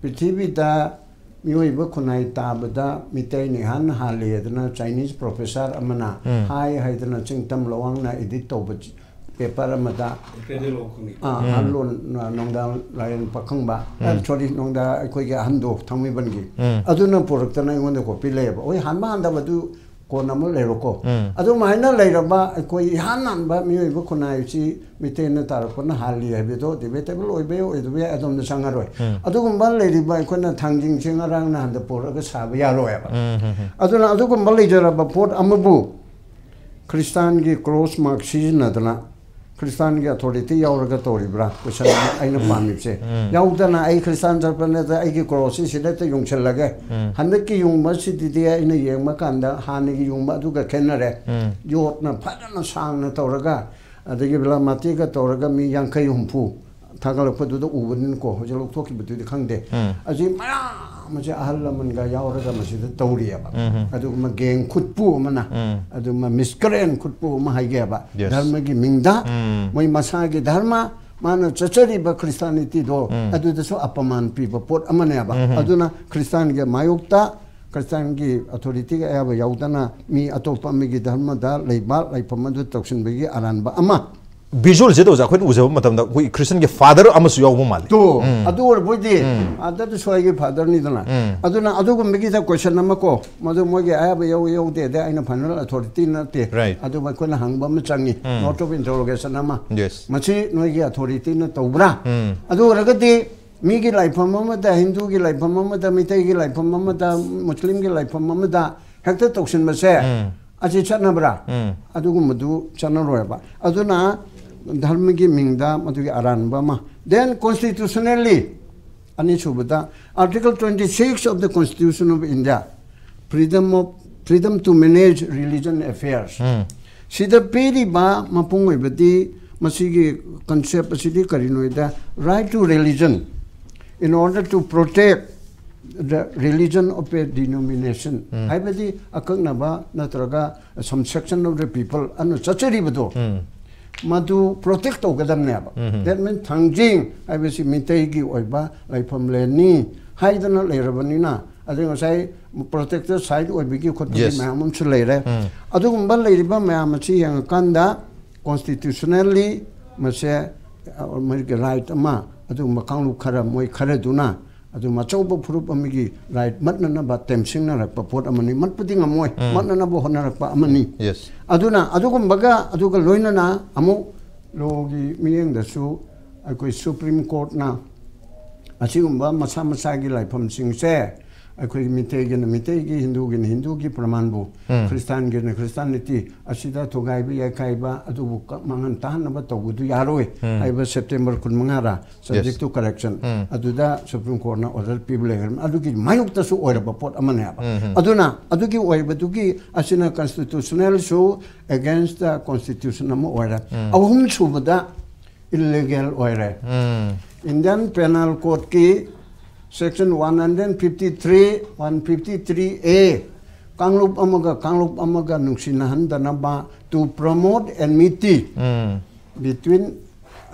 ꯄ꯭ꯔꯤꯊꯤꯕꯤꯗ ꯃꯤꯑꯣꯏꯕ ꯈꯨꯟꯅꯥꯏ ꯇꯥꯕꯗ ꯃꯤꯇꯩꯅ ꯏꯍꯥꯟ ꯍꯥꯜꯂꯤ ꯍꯥꯏꯗꯅ Chinese professor ꯑꯃꯅ ꯍꯥꯏ ꯍꯥꯏꯗꯅ ꯆꯤꯡꯇꯝ ꯂꯋꯥꯡꯅ edit ꯇꯧꯕ ꯄꯦꯄꯔ ꯑꯃꯗ ꯀ꯭ꯔꯦꯗꯜ ꯑꯣꯐ ꯈꯪꯉꯤ꯫ ꯑꯥ, ꯑꯍꯜꯂꯣꯟ, ꯑ, ꯅꯣꯡꯗꯥ ꯂꯥꯏꯔꯦꯟ ꯄꯥꯈꯪꯕ, ꯑ, ꯁꯣꯔꯤ, ꯅꯣꯡꯗꯥ ꯑꯩꯈꯣꯏꯒꯤ ꯑꯍꯟꯗꯣ, ꯊꯥꯡꯃꯩꯕꯟꯒꯤ, ꯑꯗꯨꯅ ꯄꯨꯔꯛꯇꯅ ꯑꯩꯉꯣꯟꯗ ꯀꯣꯄꯤ ꯂꯩꯌꯦꯕ꯫ ꯍꯣꯏ, ꯍꯥꯟꯕ ꯍꯥꯟꯗꯕꯗꯨ ꯀꯣꯟꯅ ꯑꯃꯨꯛ ꯂꯩꯔꯣꯀꯣ꯫ ꯑꯗꯨꯃꯥꯏꯅ ꯂꯩꯔꯕ ꯑꯩꯈꯣꯏ ꯏꯍꯥꯟ ꯍꯥꯟꯕ ꯃꯤꯑꯣꯏꯕ ꯈꯨꯟꯅꯥꯏꯁꯤ ꯃꯤꯇꯩꯅ ꯇꯥꯔꯛꯄꯅ ꯍꯥꯜꯂꯤ ꯍꯥꯏꯕꯗꯣ ꯗꯤꯕꯦꯇꯦꯕꯜ ꯑꯣꯏꯕ ꯌꯥꯏ, ꯑꯣꯏꯗꯕ ꯌꯥꯏ, ꯑꯗꯣꯝꯗ ꯆꯪꯉꯔꯣꯏ꯫ ꯑꯗꯨꯒꯨꯝꯕ ꯂꯩꯔꯤꯕ ꯑꯩꯈꯣꯏꯅ ꯊꯥꯡꯖꯤꯡꯁꯦ ꯉꯔꯥꯡ ꯅꯍꯥꯟꯗ ꯄꯨꯔꯛꯑꯒ ꯁꯥꯕ ꯌꯥꯔꯣꯏꯕ꯫ ꯑꯗꯨꯅ ꯑꯗꯨꯒꯨꯝꯕ ꯂꯩꯖꯔꯕ ꯄꯣꯠ ꯑꯃꯕꯨ ꯈ꯭ꯔꯤꯁꯇꯥꯟꯒꯤ ꯀ꯭ꯔꯣꯁ ꯃꯥꯔꯛ ꯁꯤꯖꯤꯟꯅꯗꯅ ꯈ꯭ꯔꯤꯁꯇꯥꯟꯒꯤ ꯑꯣꯊꯣꯔꯤꯇꯤ ꯌꯥꯎꯔꯒ ꯇꯧꯔꯤꯕ꯭ꯔꯥ? ꯀꯣꯏꯁꯟ ꯑꯃ ꯑꯩꯅ ꯄꯥꯝꯃꯤꯕꯁꯦ꯫ ꯌꯥꯎꯗꯅ ꯑꯩ ꯈ꯭ꯔꯤꯁꯇꯥꯟ ꯆꯠꯄ ꯅꯠꯇ꯭ꯔ ꯑꯩꯒꯤ ꯀ꯭ꯔꯣꯁꯁꯤ ꯁꯤꯗ ꯍꯦꯛꯇ ꯌꯨꯡꯁꯤꯜꯂꯒꯦ꯫ ꯍꯟꯗꯛꯀꯤ ꯌꯨꯡꯕꯁꯤꯗꯤ ꯑꯩꯅ ꯌꯦꯡꯕ ꯀꯥꯟꯗ ꯍꯥꯟꯅꯒꯤ ꯌꯨꯡꯕ ꯑꯗꯨꯒ ꯈꯦꯠꯅꯔꯦ꯫ ꯌꯣꯠꯅ ꯐꯖꯅ ꯁꯥꯡꯅ ꯇꯧꯔꯒ, ꯑꯗꯒꯤ ꯕꯤꯂꯥꯃꯥꯇꯤꯒ ꯇꯧꯔꯒ ꯃꯤ ꯌꯥꯡꯈꯩ ꯍꯨꯝꯐꯨ ꯊꯥꯒꯠꯂꯛꯄꯗꯨꯗ ꯎꯕꯅꯤꯅꯀꯣ, ꯍꯧꯖꯤꯛ ꯂꯧꯊꯣꯛꯈꯤꯕꯗꯨꯗꯤ ꯈꯪꯗꯦ꯫ ꯑꯁꯤ ꯃꯌꯥꯝ ꯑꯁꯤ ꯑꯍꯜ ꯂꯃꯟꯒ ꯌꯥꯎꯔꯒ ꯃꯁꯤꯗ ꯇꯧꯔꯤꯑꯕ꯫ ꯑꯗꯨꯒꯨꯝꯕ ꯒꯦꯡ ꯈꯨꯠꯄꯨ ꯑꯃꯅ, ꯑꯗꯨꯒꯨꯝꯕ ꯃꯤꯁꯀ꯭ꯔꯦꯟ ꯈꯨꯠꯄꯨ ꯑꯃ ꯍꯥꯏꯒꯦꯕ, Yes. ꯙꯔꯃꯒꯤ ꯃꯤꯡꯗ ꯃꯣꯏ ꯃꯁꯥꯒꯤ ꯙꯔꯃ, ꯃꯥꯅ ꯆꯠꯆꯔꯤꯕ ꯈ꯭ꯔꯤꯁꯇꯥꯅꯤꯇꯤꯗꯣ ꯑꯗꯨꯗꯁꯨ ꯑꯄꯃꯥꯟ ꯄꯤꯕ ꯄꯣꯠ ꯑꯃꯅꯦꯕ꯫ ꯑꯗꯨꯅ ꯈ꯭ꯔꯤꯁꯇꯥꯟꯒꯤ ꯃꯥꯌꯣꯛꯇ, ꯈ꯭ꯔꯤꯁꯇꯥꯟꯒꯤ ꯑꯣꯊꯣꯔꯤꯇꯤꯒ ꯑꯌꯥꯕ ꯌꯥꯎꯗꯅ ꯃꯤ ꯑꯇꯣꯞꯄ ꯑꯃꯒꯤ ꯙꯔꯃꯗ ꯂꯩꯕ ꯂꯩꯐꯝ ꯑꯗꯨ ꯇꯧꯁꯤꯟꯕꯒꯤ ꯑꯔꯥꯟꯕ ꯑꯃ꯫ ꯚꯤꯖꯨꯋꯦꯜꯁꯦ ꯇꯧꯖꯥ ꯑꯩꯈꯣꯏꯅ ꯎꯖꯕ ꯃꯇꯝꯗ ꯑꯩꯈꯣꯏ ꯈ꯭ꯔꯤꯁꯇꯟꯒꯤ ꯐꯥꯗꯔ ꯑꯃꯁꯨ ꯌꯥꯎꯕ ꯃꯥꯜꯂꯤ꯫ ꯇꯣ, ꯑꯗꯨ ꯑꯣꯏꯔꯕꯣꯏꯗꯤ ꯑꯗꯨꯗꯁꯨ ꯑꯩꯒꯤ ꯐꯥꯗꯔꯅꯤꯗꯅ꯫ ꯑꯗꯨꯅ ꯑꯗꯨꯒꯨꯝꯕꯒꯤꯗ ꯀꯣꯏꯁꯟ ꯑꯃ ꯀꯣ, ꯃꯗꯨ ꯃꯣꯏꯒꯤ ꯑꯌꯥꯕ ꯌꯧ ꯌꯧꯗꯦꯗ, ꯑꯩꯅ ꯐꯥꯏꯅꯦꯜ ꯑꯣꯊꯣꯔꯤꯇꯤ ꯅꯠꯇꯦ꯫ Right. ꯑꯗꯨꯕꯨ ꯑꯩꯈꯣꯏꯅ ꯍꯪꯕ ꯑꯃ ꯆꯪꯉꯤ, ꯅꯣꯠ ꯑꯣꯐ ꯏꯟꯇꯔꯣꯒꯦꯁꯟ ꯑꯃ꯫ Yes. ꯃꯁꯤ ꯅꯣꯏꯒꯤ ꯑꯣꯊꯣꯔꯤꯇꯤꯅ ꯇꯧꯕ꯭ꯔꯥ? ꯑꯗꯨ ꯑꯣꯏꯔꯒꯗꯤ ꯃꯤꯒꯤ ꯂꯥꯏꯐꯝ ꯑꯃꯗ, ꯍꯤꯟꯗꯨꯒꯤ ꯂꯥꯏꯐꯝ ꯑꯃꯗ, ꯃꯤꯇꯩꯒꯤ ꯂꯥꯏꯐꯝ ꯑꯃꯗ, ꯃꯨꯁꯂꯤꯝꯒꯤ ꯂꯥꯏꯐꯝ ꯑꯃꯗ ꯍꯦꯛꯇ ꯇꯧꯁꯤꯟꯕꯁꯦ ꯑꯁꯤ ꯆꯠꯅꯕ꯭ꯔꯥ? ꯑꯗꯨꯒꯨꯝꯕꯗꯨ ꯆꯠꯅꯔꯣꯏꯕ꯫ ꯑꯗꯨꯅ ꯙꯔꯃꯒꯤ ꯃꯤꯡꯗ ꯃꯗꯨꯒꯤ ꯑꯔꯥꯟꯕ ꯑꯃ꯫ Then constitutionally, ꯑꯅꯤꯁꯨꯕꯗ, Article twenty six of the Constitution of India, freedom of, freedom to manage religion affairs꯫ ꯁꯤꯗ ꯄꯤꯔꯤꯕ ꯃꯄꯨꯡ ꯑꯣꯏꯕꯗꯤ ꯃꯁꯤꯒꯤ ꯀꯟꯁꯦꯞ ꯑꯁꯤꯗꯤ ꯀꯔꯤꯅꯣꯗ, right to religion in order to protect the religion of a denomination꯫ ꯍꯥꯏꯕꯗꯤ ꯑꯀꯛꯅꯕ ꯅꯠꯇ꯭ꯔꯒ some section of the people ꯑꯅ ꯆꯠꯆꯔꯤꯕꯗꯣ, ꯃꯗꯨ ꯄ꯭ꯔꯣꯇꯦꯛ ꯇꯧꯒꯗꯕꯅꯦꯕ꯫ That means ꯊꯥꯡꯖꯤꯡ ꯍꯥꯏꯕꯁꯤ ꯃꯤꯇꯩꯒꯤ ꯑꯣꯏꯕ ꯂꯥꯏꯐꯝꯂꯦꯟꯅꯤ ꯍꯥꯏꯗꯅ ꯂꯩꯔꯕꯅꯤꯅ, ꯑꯗꯩ ꯉꯁꯥꯏ ꯄ꯭ꯔꯣꯇꯦꯛꯇꯦꯠ ꯁꯥꯏꯠ ꯑꯣꯏꯕꯒꯤ ꯈꯣꯠꯄꯒꯤ Yes. ꯃꯌꯥꯝ ꯑꯃꯁꯨ ꯂꯩꯔꯦ꯫ ꯑꯗꯨꯒꯨꯝꯕ ꯂꯩꯔꯤꯕ ꯃꯌꯥꯝ ꯑꯁꯤ ꯌꯦꯡꯉꯀꯥꯟꯗ constitutionally ꯃꯁꯦ, ꯑ, ꯃꯣꯏꯒꯤ right ꯑꯃ, ꯑꯗꯨꯒꯨꯝꯕ ꯀꯥꯡꯂꯨꯞ ꯈꯔ, ꯃꯣꯏ ꯈꯔꯗꯨꯅ ꯑꯗꯨꯝ ꯑꯆꯧꯕ ꯐꯨꯔꯨꯞ ꯑꯃꯒꯤ right ꯃꯠꯅꯅꯕ ꯇꯦꯝꯁꯤꯡꯅꯔꯛꯄ ꯄꯣꯠ ꯑꯃꯅꯤ꯫ ꯃꯠꯄꯗꯤ ꯉꯝꯃꯣꯏ, ꯎꯝ꯫ ꯃꯠꯅꯅꯕ ꯍꯣꯠꯅꯔꯛꯄ ꯑꯃꯅꯤ꯫ Yes. ꯑꯗꯨꯅ ꯑꯗꯨꯒꯨꯝꯕꯒ, ꯑꯗꯨꯒ ꯂꯣꯏꯅꯅ ꯑꯃꯨꯛ lawꯒꯤ ꯃꯤꯠꯌꯦꯡꯗꯁꯨ ꯑꯩꯈꯣꯏ Supreme Courtꯅ ꯑꯁꯤꯒꯨꯝꯕ ꯃꯁꯥ ꯃꯁꯥꯒꯤ ꯂꯥꯏꯐꯝꯁꯤꯡꯁꯦ, ꯑꯩꯈꯣꯏ ꯃꯤꯇꯩꯒꯤꯅ ꯃꯤꯇꯩꯒꯤ, ꯍꯤꯟꯗꯨꯒꯤꯅ ꯍꯤꯟꯗꯨꯒꯤ ꯄ꯭ꯔꯃꯥꯟꯕꯨ, ꯎꯝ꯫ ꯈ꯭ꯔꯤꯁꯇꯥꯟꯒꯤꯅ ꯈ꯭ꯔꯤꯁꯇꯥꯟꯅꯤꯇꯤ, ꯑꯁꯤꯗ ꯊꯨꯒꯥꯏꯕ ꯌꯥꯏꯈꯥꯏꯕ ꯑꯗꯨꯕꯨ ꯀ-, ꯃꯥꯡꯍꯟ ꯇꯥꯍꯟꯅꯕ ꯇꯧꯕꯗꯨ ꯌꯥꯔꯣꯏ ꯎꯝ꯫ ꯍꯥꯏꯕ September ꯀꯨꯟꯃꯉꯥꯔ, subject Yes. to correction, ꯎꯝ꯫ ꯑꯗꯨꯗ Supreme Courtꯅ order ꯄꯤꯕ ꯂꯩꯈ꯭ꯔꯕꯅꯤ꯫ ꯑꯗꯨꯒꯤ ꯃꯥꯌꯣꯛꯇꯁꯨ ꯑꯣꯏꯔꯕ ꯄꯣꯠ ꯑꯃꯅꯦꯕ꯫ ꯎꯝ, ꯎꯝ꯫ ꯑꯗꯨꯅ ꯑꯗꯨꯒꯤ ꯑꯣꯏꯕꯗꯨꯒꯤ ꯑꯁꯤꯅ constitutionalꯁꯨ against the constitution ꯑꯃ ꯑꯣꯏꯔꯦ꯫ ꯎꯝ꯫ ꯑꯍꯨꯝ ꯁꯨꯕꯗ illegal ꯑꯣꯏꯔꯦ꯫ ꯎꯝ꯫ Indian Penal Codeꯀꯤ section one hundred fifty three, one fifty three A, ꯀꯥꯡꯂꯨꯞ ꯑꯃꯒ ꯀꯥꯡꯂꯨꯞ ꯑꯃꯒ ꯅꯨꯡꯁꯤꯅꯍꯟꯗꯅꯕ, to promote enmity um. between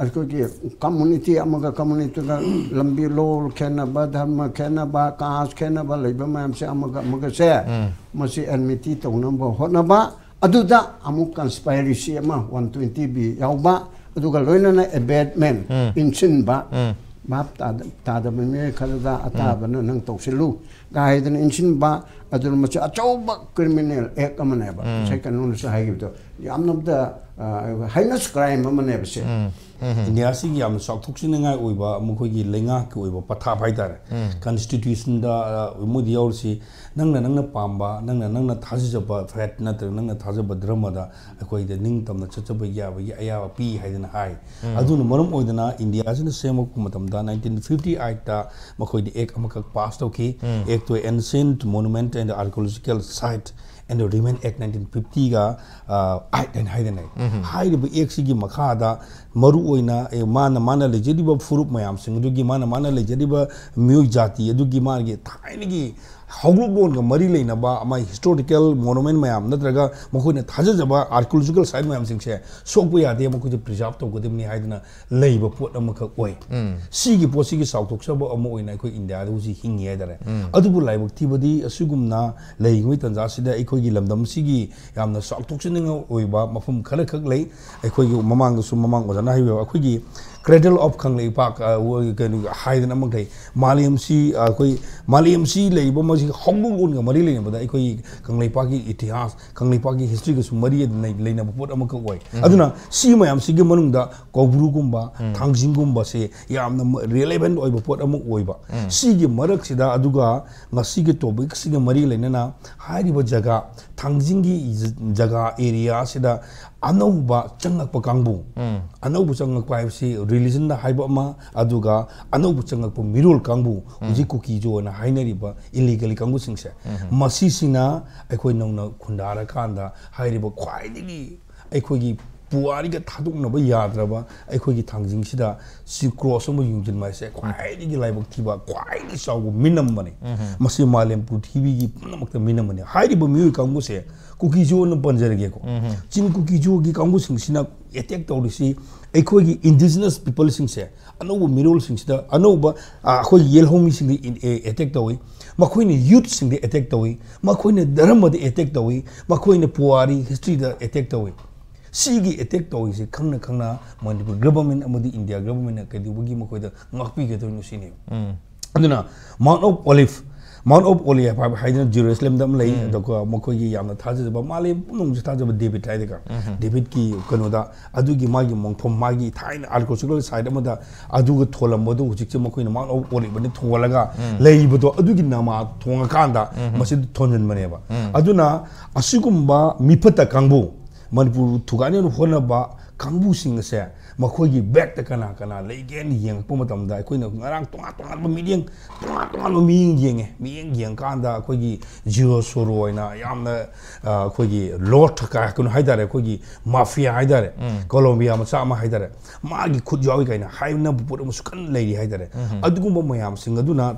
ꯑꯩꯈꯣꯏꯒꯤ community ꯑꯃꯒ communityꯒ ꯂꯝꯕꯤ ꯂꯣꯜ ꯈꯦꯠꯅꯕ, ꯙꯔꯃ ꯈꯦꯠꯅꯕ, caste ꯈꯦꯠꯅꯕ ꯂꯩꯕ ꯃꯌꯥꯝꯁꯦ ꯑꯃꯒ ꯑꯃꯒꯁꯦ ꯎꯝ꯫ ꯃꯁꯤ enmity ꯇꯧꯅꯕ ꯍꯣꯠꯅꯕ, ꯑꯗꯨꯗ ꯑꯃꯨꯛ conspiracy ꯑꯃ one twenty B ꯌꯥꯎꯕ, ꯑꯗꯨꯒ ꯂꯣꯏꯅꯅ abetment, ꯎꯝ꯫ ꯏꯟꯁꯤꯟꯕ, ꯎꯝ꯫ ꯚꯥꯞ ꯇꯥꯗ-, ꯇꯥꯗꯕ ꯃꯤꯑꯣꯏ ꯈꯔꯗ ꯑꯇꯥꯕꯅ ꯅꯪ ꯇꯧꯁꯤꯜꯂꯨ ꯀꯥꯏꯗꯅ ꯏꯟꯁꯤꯟꯕ, ꯑꯗꯨꯅ ꯃꯁꯤ ꯑꯆꯧꯕ criminal act ꯑꯃꯅꯦꯕ꯫ ꯎꯝ꯫ ꯉꯁꯥꯏ ꯀꯩꯅꯣꯅꯁꯨ ꯍꯥꯏꯈꯤꯕꯗꯣ ꯌꯥꯝꯅꯕꯗ, ꯑ, heinous crime ꯑꯃꯅꯦꯕ ꯁꯦ꯫ ꯎꯝ꯫ ꯎꯝ꯫ ꯏꯟꯗꯤꯌꯥꯁꯤꯒꯤ ꯌꯥꯝꯅ ꯆꯥꯎꯊꯣꯛꯆꯅꯤꯡꯉꯥꯏ ꯑꯣꯏꯕ ꯃꯈꯣꯏꯒꯤ ꯂꯩꯉꯥꯛꯀꯤ ꯑꯣꯏꯕ ꯄꯊꯥꯞ ꯍꯥꯏꯇꯥꯔꯦ꯫ ꯎꯝ꯫ Constitutionꯗ, ꯑ, ꯃꯣꯏꯗ ꯌꯥꯎꯔꯤꯁꯤ ꯅꯪꯅ ꯅꯪꯅ ꯄꯥꯝꯕ, ꯅꯪꯅ ꯅꯪꯅ ꯊꯥꯖꯖꯕ faith ꯅꯠꯇ꯭ꯔꯒ ꯅꯪꯅ ꯊꯥꯖꯕ ꯙꯔꯃꯗ ꯑꯩꯈꯣꯏꯗ ꯅꯤꯡꯇꯝꯅ ꯆꯠꯆꯕ ꯌꯥꯕꯒꯤ ꯑꯌꯥꯕ ꯄꯤ ꯍꯥꯏꯗꯅ ꯍꯥꯏ꯫ ꯎꯝ꯫ ꯑꯗꯨꯅ ꯃꯔꯝ ꯑꯣꯏꯗꯅ ꯏꯟꯗꯤꯌꯥꯁꯤꯅ ꯁꯦꯝꯃꯛꯄ ꯃꯇꯝꯗ nineteen fifty eightꯇ ꯃꯈꯣꯏꯗꯤ act ꯑꯃꯈꯛ pass ꯇꯧꯈꯤ꯫ ꯎꯝ꯫ Act to Ancient Monument and Archaeological Site and Remain Act nineteen fiftyꯒ, ꯑ, eight ꯍꯥꯏꯅ ꯍꯥꯏꯗꯅ ꯎꯝ꯫ ꯍꯥꯏꯔꯤꯕ actꯁꯤꯒꯤ ꯃꯈꯥꯗ ꯃꯔꯨꯑꯣꯏꯅ, ꯑꯦ, ꯃꯥꯅ, ꯃꯥꯅ ꯂꯩꯖꯔꯤꯕ ꯐꯨꯔꯨꯞ ꯃꯌꯥꯝꯁꯤꯡ ꯑꯗꯨꯒꯤ, ꯃꯥꯅ, ꯃꯥꯅ ꯂꯩꯖꯔꯤꯕ ꯃꯤꯑꯣꯏ ꯖꯥꯇꯤ ꯑꯗꯨꯒꯤ ꯃꯥꯒꯤ ꯊꯥꯏꯅꯒꯤ ꯍꯧꯔꯛꯂꯣꯟꯒ ꯃꯔꯤ ꯂꯩꯅꯕ ꯑꯃ historical monument ꯃꯌꯥꯝ ꯅꯠꯇ꯭ꯔꯒ ꯃꯈꯣꯏꯅ ꯊꯥꯖꯖꯕ archaeological site ꯃꯌꯥꯝꯁꯤꯡꯁꯦ ꯁꯣꯛꯄ ꯌꯥꯗꯦ, ꯃꯈꯣꯏꯁꯦ preserve ꯇꯧꯒꯗꯕꯅꯤ ꯍꯥꯏꯗꯅ ꯂꯩꯕ ꯄꯣꯠ ꯑꯃꯈꯛ ꯑꯣꯏ꯫ ꯁꯤꯒꯤ ꯄꯣꯠꯁꯤꯒꯤ ꯆꯥꯎꯊꯣꯛꯆꯕ ꯑꯃ ꯑꯣꯏꯅ ꯑꯩꯈꯣꯏ ꯏꯟꯗꯤꯌꯥꯗ ꯍꯧꯖꯤꯛ ꯍꯤꯡꯉꯤ ꯍꯥꯏꯇꯥꯔꯦ꯫ ꯑꯗꯨꯕꯨ ꯂꯥꯏꯕꯛ ꯊꯤꯕꯗꯤ ꯑꯁꯤꯒꯨꯝꯅ ꯂꯩꯔꯤꯉꯩ ꯇꯥꯟꯖꯥꯁꯤꯗ ꯑꯩꯈꯣꯏꯒꯤ ꯂꯝꯗꯝꯁꯤꯒꯤ ꯌꯥꯝꯅ ꯆꯥꯎꯊꯣꯛꯆꯅꯤꯡꯉꯥꯏ ꯑꯣꯏꯕ ꯃꯐꯝ ꯈꯔꯈꯛ ꯂꯩ꯫ ꯑꯩꯈꯣꯏꯒꯤ ꯃꯃꯥꯡꯗꯁꯨ ꯃꯃꯥꯡ ꯑꯣꯖꯥꯅ ꯍꯥꯏꯕꯤꯕ ꯑꯩꯈꯣꯏꯒꯤ cradle of ꯀꯪꯂꯩꯄꯥꯛ, ꯑ, ꯀꯩꯅꯣ ꯍꯥꯏꯗꯅ ꯑꯃ ꯂꯩ꯫ ꯃꯥꯂꯦꯝꯁꯤ, ꯑ, ꯑꯩꯈꯣꯏ ꯃꯥꯂꯦꯝꯁꯤ ꯂꯩꯔꯤꯕ ꯃꯁꯤ ꯍꯧꯔꯛꯂꯣꯟꯒ ꯃꯔꯤ ꯂꯩꯅꯕꯗ ꯑꯩꯈꯣꯏꯒꯤ ꯀꯪꯂꯩꯄꯥꯛꯀꯤ ꯏꯇꯤꯍꯥꯁ, ꯀꯪꯂꯩꯄꯥꯛꯀꯤ historyꯒꯁꯨ ꯃꯔꯤ ꯑꯗꯨꯝ ꯂꯩ-, ꯂꯩꯅꯕ ꯄꯣꯠ ꯑꯃꯈꯛ ꯑꯣꯏ꯫ ꯑꯗꯨꯅ ꯁꯤ ꯃꯌꯥꯝꯁꯤꯒꯤ ꯃꯅꯨꯡꯗ ꯀꯧꯕ꯭ꯔꯨꯒꯨꯝꯕ, ꯊꯥꯡꯖꯤꯡꯒꯨꯝꯕꯁꯦ ꯌꯥꯝꯅ ꯃ-, relevant ꯑꯣꯏꯕ ꯄꯣꯠ ꯑꯃ ꯑꯣꯏꯕ꯫ ꯁꯤꯒꯤ ꯃꯔꯛꯁꯤꯗ ꯑꯗꯨꯒ ꯉꯁꯤꯒꯤ topicꯁꯤꯒ ꯃꯔꯤ ꯂꯩꯅꯅ ꯍꯥꯏꯔꯤꯕ ꯖꯒꯥ, ꯊꯥꯡꯖꯤꯡꯒꯤ ꯖ-, ꯖꯒꯥ areaꯁꯤꯗ ꯑꯅꯧꯕ ꯆꯪꯉꯛꯄ ꯀꯥꯡꯕꯨ, ꯑꯅꯧꯕ ꯆꯪꯉꯛꯄ ꯍꯥꯏꯕꯁꯤ religionꯗ ꯍꯥꯏꯕ ꯑꯃ, ꯑꯗꯨꯒ ꯑꯅꯧꯕ ꯆꯪꯉꯛꯄ ꯃꯤꯔꯣꯜ ꯀꯥꯡꯕꯨ, ꯍꯧꯖꯤꯛ ꯀꯨꯀꯤꯖꯣꯅ ꯍꯥꯏꯅꯔꯤꯕ illegally ꯀꯥꯡꯕꯨꯁꯤꯡꯁꯦ, ꯃꯁꯤꯁꯤꯅ ꯑꯩꯈꯣꯏ ꯅꯧꯅ ꯈꯨꯟꯗꯥꯔꯀꯥꯟꯗ ꯍꯥꯏꯔꯤꯕ ꯈ꯭ꯋꯥꯏꯗꯒꯤ ꯑꯩꯈꯣꯏꯒꯤ ꯄꯨꯋꯥꯔꯤꯒ ꯊꯥꯗꯣꯛꯅꯕ ꯌꯥꯗ꯭ꯔꯕ ꯑꯩꯈꯣꯏꯒꯤ ꯊꯥꯡꯖꯤꯡꯁꯤꯗ ꯁꯤ cross ꯑꯃ ꯌꯨꯡꯁꯤꯟꯕ ꯍꯥꯏꯁꯦ ꯈ꯭ꯋꯥꯏꯗꯒꯤ ꯂꯥꯏꯕꯛ ꯊꯤꯕ, ꯈ꯭ꯋꯥꯏꯗꯒꯤ ꯆꯥꯎꯕ ꯃꯤꯅꯝ ꯑꯃꯅꯤ꯫ ꯃꯁꯤ ꯃꯥꯂꯦꯝ ꯄ꯭ꯔꯤꯊꯤꯕꯤꯒꯤ ꯄꯨꯝꯅꯃꯛꯇ ꯃꯤꯅꯝ ꯑꯃꯅꯤ꯫ ꯍꯥꯏꯔꯤꯕ ꯃꯤꯑꯣꯏ ꯀꯥꯡꯕꯨꯁꯦ ꯀꯨꯀꯤꯖꯣꯅ ꯄꯟꯖꯔꯒꯦꯀꯣ꯫ ꯆꯤꯡ ꯀꯨꯀꯤꯖꯣꯒꯤ ꯀꯥꯡꯕꯨꯁꯤꯡꯁꯤꯅ attack ꯇꯧꯔꯤꯁꯤ ꯑꯩꯈꯣꯏꯒꯤ indigenous peopleꯁꯤꯡꯁꯦ, ꯑꯅꯧꯕ ꯃꯤꯔꯣꯜꯁꯤꯡꯁꯤꯗ, ꯑꯅꯧꯕ, ꯑ, ꯑꯩꯈꯣꯏꯒꯤ ꯌꯦꯜꯍꯧꯃꯤꯁꯤꯡꯗ in-, ꯑ, attack ꯇꯧꯏ꯫ ꯃꯈꯣꯏꯅ youthꯁꯤꯡꯗ attack ꯇꯧꯏ꯫ ꯃꯈꯣꯏꯅ ꯙꯔꯃꯗ attack ꯇꯧꯏ꯫ ꯃꯈꯣꯏꯅ ꯄꯨꯋꯥꯔꯤ historyꯗ attack ꯇꯧꯏ꯫ ꯁꯤꯒꯤ attack ꯇꯧꯔꯤꯁꯦ ꯈꯪꯅ ꯈꯪꯅ ꯃꯅꯤꯄꯨꯔ government ꯑꯃꯗꯤ ꯏꯟꯗꯤꯌꯥ governmentꯅ ꯀꯩꯗꯧꯕꯒꯤ ꯃꯈꯣꯏꯗ ꯉꯥꯛꯄꯤꯒꯗꯣꯏꯅꯣ ꯁꯤꯅꯦꯕ꯫ ꯑꯗꯨꯅ Mount of Olive, Mount of Olive ꯍꯥꯏꯕ ꯍꯥꯏꯗꯅ ꯖꯦꯔꯨꯁꯂꯦꯝꯗ ꯑꯃ ꯂꯩ꯫ ꯑꯗꯨꯒ ꯃꯈꯣꯏꯒꯤ ꯌꯥꯝꯅ ꯊꯥꯖꯖꯕ, ꯃꯥꯂꯦꯝ ꯄꯨꯝꯅꯃꯛꯁꯨ ꯊꯥꯖꯕ ꯗꯦꯕꯤꯠ ꯍꯥꯏꯗꯅ, ꯗꯦꯕꯤꯠꯀꯤ ꯀꯩꯅꯣꯗ, ꯑꯗꯨꯒꯤ ꯃꯥꯒꯤ ꯃꯣꯡꯐꯝ, ꯃꯥꯒꯤ ꯊꯥꯏꯅ archaeological site ꯑꯃꯗ ꯑꯗꯨꯒ ꯊꯣꯜꯂꯝꯕꯗꯣ ꯍꯧꯖꯤꯛꯁꯦ ꯃꯈꯣꯏꯅ Mount of Oliveꯅ ꯊꯣꯜꯂꯒ ꯂꯩꯕꯗꯣ, ꯑꯗꯨꯒꯤ ꯅꯃꯥ ꯊꯣꯡꯉꯀꯥꯟꯗ ꯃꯁꯤꯗ ꯊꯣꯟꯖꯤꯟꯕꯅꯦꯕ꯫ ꯑꯗꯨꯅ ꯑꯁꯤꯒꯨꯝꯕ ꯃꯤꯐꯠꯇ ꯀꯥꯡꯕꯨ, ꯃꯅꯤꯄꯨꯔ ꯊꯨꯒꯥꯏꯅꯕ ꯍꯣꯠꯅꯕ ꯀꯥꯡꯕꯨꯁꯤꯡ ꯑꯁꯦ ꯃꯈꯣꯏꯒꯤ backꯇ ꯀꯅꯥ ꯀꯅꯥ ꯂꯩꯒꯦꯅ ꯌꯦꯡꯉꯛꯄ ꯃꯇꯝꯗ ꯑꯩꯈꯣꯏꯅ ꯉꯔꯥꯡ ꯇꯣꯉꯥꯟ ꯇꯣꯉꯥꯟꯕ ꯃꯤꯠꯌꯦꯡ, ꯇꯣꯉꯥꯟ ꯇꯣꯉꯥꯟꯕ ꯃꯤꯠꯌꯦꯡ ꯌꯦꯡꯉꯦ꯫ ꯃꯤꯠꯌꯦꯡ ꯌꯦꯡꯉꯀꯥꯟꯗ ꯑꯩꯈꯣꯏꯒꯤ ꯖꯤꯑꯣ ꯁꯣꯔꯣ ꯑꯣꯏꯅ ꯌꯥꯝꯅ, ꯑ, ꯑꯩꯈꯣꯏꯒꯤ ꯂꯣꯔꯠ ꯀ-, ꯀꯩꯅꯣ ꯍꯥꯏꯇꯥꯔꯦ, ꯑꯩꯈꯣꯏꯒꯤ ꯃꯥꯐꯤꯌꯥ ꯍꯥꯏꯇꯥꯔꯦ, ꯀꯣꯂꯣꯝꯕꯤꯌꯥ ꯃꯆꯥ ꯑꯃ ꯍꯥꯏꯇꯥꯔꯦ, ꯃꯥꯒꯤ ꯈꯨꯠ ꯌꯥꯎꯏ ꯀꯥꯏꯅ ꯍꯥꯏꯅꯕ ꯄꯣꯠ ꯑꯃꯁꯨ ꯀꯟꯅ ꯂꯩꯔꯤ ꯍꯥꯏꯇꯥꯔꯦ꯫ ꯑꯗꯨꯒꯨꯝꯕ ꯃꯌꯥꯝꯁꯤꯡ ꯑꯗꯨꯅ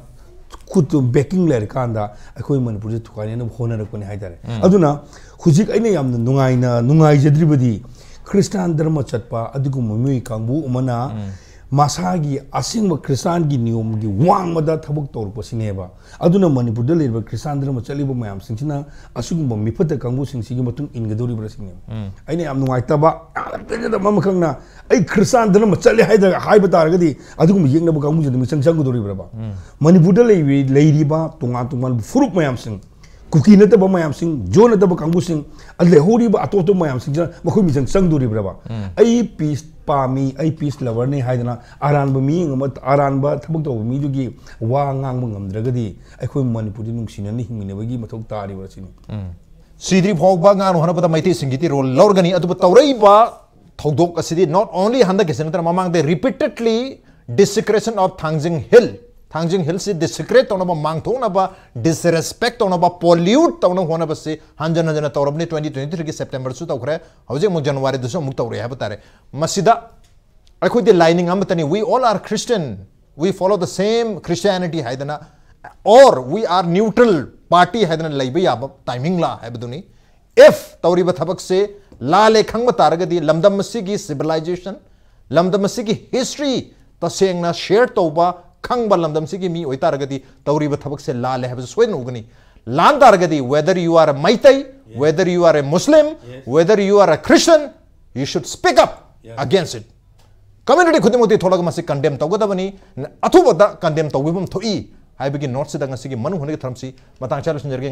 ꯈꯨꯠꯇꯨ backing ꯂꯩꯔꯀꯥꯟꯗ ꯑꯩꯈꯣꯏ ꯃꯅꯤꯄꯨꯔꯁꯦ ꯊꯨꯒꯥꯏꯅꯅꯕ ꯍꯣꯠꯅꯔꯛꯄꯅꯤ ꯍꯥꯏꯇꯥꯔꯦ꯫ ꯑꯗꯨꯅ ꯍꯧꯖꯤꯛ ꯑꯩꯅ ꯌꯥꯝꯅ ꯅꯨꯡꯉꯥꯏꯅ ꯅꯨꯡꯉꯥꯏꯖꯗ꯭ꯔꯤꯕꯗꯤ ꯈ꯭ꯔꯤꯁꯇꯥꯟ ꯙꯔꯃ ꯆꯠꯄ ꯑꯗꯨꯒꯨꯝꯕ ꯃꯤꯑꯣꯏ ꯀꯥꯡꯕꯨ ꯑꯃꯅ ꯃꯁꯥꯒꯤ ꯑꯁꯦꯡꯕ ꯈ꯭ꯔꯤꯁꯇꯥꯟꯒꯤ ꯅꯤꯌꯣꯝꯒꯤ ꯋꯥꯡꯃꯗ ꯊꯕꯛ ꯇꯧꯔꯛꯄꯁꯤꯅꯦꯕ꯫ ꯑꯗꯨꯅ ꯃꯅꯤꯄꯨꯔꯗ ꯂꯩꯔꯤꯕ ꯈ꯭ꯔꯤꯁꯇꯥꯟ ꯙꯔꯃ ꯆꯠꯂꯤꯕ ꯃꯌꯥꯝꯁꯤꯡꯁꯤꯅ ꯑꯁꯤꯒꯨꯝꯕ ꯃꯤꯐꯠꯇ ꯀꯥꯡꯕꯨꯁꯤꯡꯁꯤꯒꯤ ꯃꯇꯨꯡ ꯏꯟꯒꯗꯧꯔꯤꯕ꯭ꯔꯥ ꯁꯤꯅꯦꯕ꯫ ꯑꯩꯅ ꯌꯥꯝ ꯅꯨꯡꯉꯥꯏꯇꯕ, ꯌꯥꯝꯅ ꯄꯦꯟꯖꯗꯕ ꯑꯃꯈꯛꯅ, ꯑꯩ ꯈ꯭ꯔꯤꯁꯇꯥꯟ ꯙꯔꯃ ꯆꯠꯂꯦ ꯍꯥꯏꯗ-, ꯍꯥꯏꯕ ꯇꯥꯔꯒꯗꯤ ꯑꯗꯨꯒꯨꯝꯕ ꯌꯦꯛꯅꯕ ꯀꯥꯡꯕꯨꯁꯤꯡꯗ ꯃꯤꯆꯪ ꯆꯪꯒꯗꯧꯔꯤꯕ꯭ꯔꯕ? ꯃꯅꯤꯄꯨꯔꯗ ꯂꯩꯔꯤ-, ꯂꯩꯔꯤꯕ ꯇꯣꯉꯥꯟ ꯇꯣꯉꯥꯟꯕ ꯐꯨꯔꯨꯞ ꯃꯌꯥꯝꯁꯤꯡ, ꯀꯨꯀꯤ ꯅꯠꯇꯕ ꯃꯌꯥꯝꯁꯤꯡ, ꯖꯣ ꯅꯠꯇꯕ ꯀꯥꯡꯕꯨꯁꯤꯡ, ꯑꯗ ꯂꯩꯍꯧꯔꯤꯕ ꯑꯇꯣꯞ ꯑꯇꯣꯞꯄ ꯃꯌꯥꯝꯁꯤꯡꯁꯤꯅ ꯃꯈꯣꯏ ꯃꯤꯆꯪ ꯆꯪꯗꯣꯔꯤꯕ꯭ꯔꯕ? ꯑꯩ ꯄꯤꯁ ꯄꯥꯝꯃꯤ, ꯑꯩ ꯄꯤꯁ ꯂꯚꯔꯅꯤ ꯍꯥꯏꯗꯅ ꯑꯔꯥꯟꯕ ꯃꯤꯠꯌꯦꯡ ꯑꯃ, ꯑꯔꯥꯟꯕ ꯊꯕꯛ ꯇꯧꯕ ꯃꯤꯗꯨꯒꯤ ꯋꯥ ꯉꯥꯡꯕ ꯉꯝꯗ꯭ꯔꯒꯗꯤ ꯑꯩꯈꯣꯏ ꯃꯅꯤꯄꯨꯔꯗ ꯅꯨꯡꯁꯤꯅꯅ ꯍꯤꯡꯃꯤꯟꯅꯕꯒꯤ ꯃꯊꯧ ꯇꯥꯔꯤꯕ꯭ꯔꯥ ꯁꯤꯅꯤ꯫ ꯁꯤꯗ꯭ꯔꯤ ꯐꯥꯎꯕ ꯉꯥꯛꯅ ꯍꯣꯠꯅꯕꯗ ꯃꯩꯇꯩꯁꯤꯡꯒꯤꯗꯤ ꯔꯣꯜ ꯂꯧꯔꯒꯅꯤ꯫ ꯑꯗꯨꯕꯨ ꯇꯧꯔꯛꯏꯕ ꯊꯧꯗꯣꯛ ꯑꯁꯤꯗꯤ not only ꯍꯟꯗꯛꯀꯤꯁꯤ ꯅꯠꯇꯅ ꯃꯃꯥꯡꯗ repeatedly desecration of Thangjing Hill, Thangjing ꯍꯤꯜꯁꯤ desecrate ꯇꯧꯅꯕ, ꯃꯥꯡꯊꯣꯛꯅꯕ, disrespect ꯇꯧꯅꯕ, pollute ꯇꯧꯅꯕ ꯍꯣꯠꯅꯕꯁꯤ ꯍꯟꯖꯟ ꯍꯟꯖꯟꯅ ꯇꯧꯔꯕꯅꯤ꯫ Twenty twenty threeꯒꯤ Septemberꯁꯨ ꯇꯧꯈ꯭ꯔꯦ, ꯍꯧꯖꯤꯛ ꯑꯃꯨꯛ Januaryꯗꯁꯨ ꯑꯃꯨꯛ ꯇꯧꯔꯦ ꯍꯥꯏꯕ ꯇꯥꯔꯦ꯫ ꯃꯁꯤꯗ ꯑꯩꯈꯣꯏꯗꯤ ꯂꯥꯏꯅꯤꯡ ꯑꯃꯠꯇꯅꯤ, we all are Christian, we follow the same Christianity ꯍꯥꯏꯗꯅ, or we are neutral party ꯍꯥꯏꯗꯅ ꯂꯩꯕ ꯌꯥꯕ timingꯂꯥ ꯍꯥꯏꯕꯗꯨꯅꯤ꯫ If ꯇꯧꯔꯤꯕ ꯊꯕꯛꯁꯦ ꯂꯥꯜꯂꯦ ꯈꯪꯕ ꯇꯥꯔꯒꯗꯤ, ꯂꯝꯗꯝ ꯑꯁꯤꯒꯤ civilization, ꯂꯝꯗꯝ ꯑꯁꯤꯒꯤ history ꯇꯁꯦꯡꯅ share ꯇꯧꯕ, ꯈꯪꯕ ꯂꯝꯗꯝ ꯑꯁꯤꯒꯤ ꯃꯤ ꯑꯣꯏꯇꯥꯔꯒꯗꯤ, ꯇꯧꯔꯤꯕ ꯊꯕꯛꯁꯦ ꯂꯥꯜꯂꯦ ꯍꯥꯏꯕꯁꯦ ꯁꯣꯏꯗꯅ ꯎꯒꯅꯤ꯫ ꯂꯥꯟ ꯇꯥꯔꯒꯗꯤ, whether you are a Meitei, whether you are a Muslim, whether you are a Christian, you should speak up against it. Community ꯈꯨꯗꯤꯡꯃꯛꯇꯤ ꯊꯣꯛꯂꯒ ꯃꯁꯤ condemn ꯇꯧꯒꯗꯕꯅꯤ, ꯑꯊꯨꯕꯗ condemn ꯇꯧꯕꯤꯐꯝ ꯊꯣꯛꯏ ꯍꯥꯏꯕꯒꯤ noteꯁꯤꯗ ꯉꯁꯤꯒꯤ ꯃꯅꯨꯡ ꯍꯨꯠꯅꯒꯤ ꯊꯧꯔꯝꯁꯤ ꯃꯇꯥꯡ ꯆꯥꯅ ꯂꯣꯏꯁꯤꯟꯖꯔꯒꯦ꯫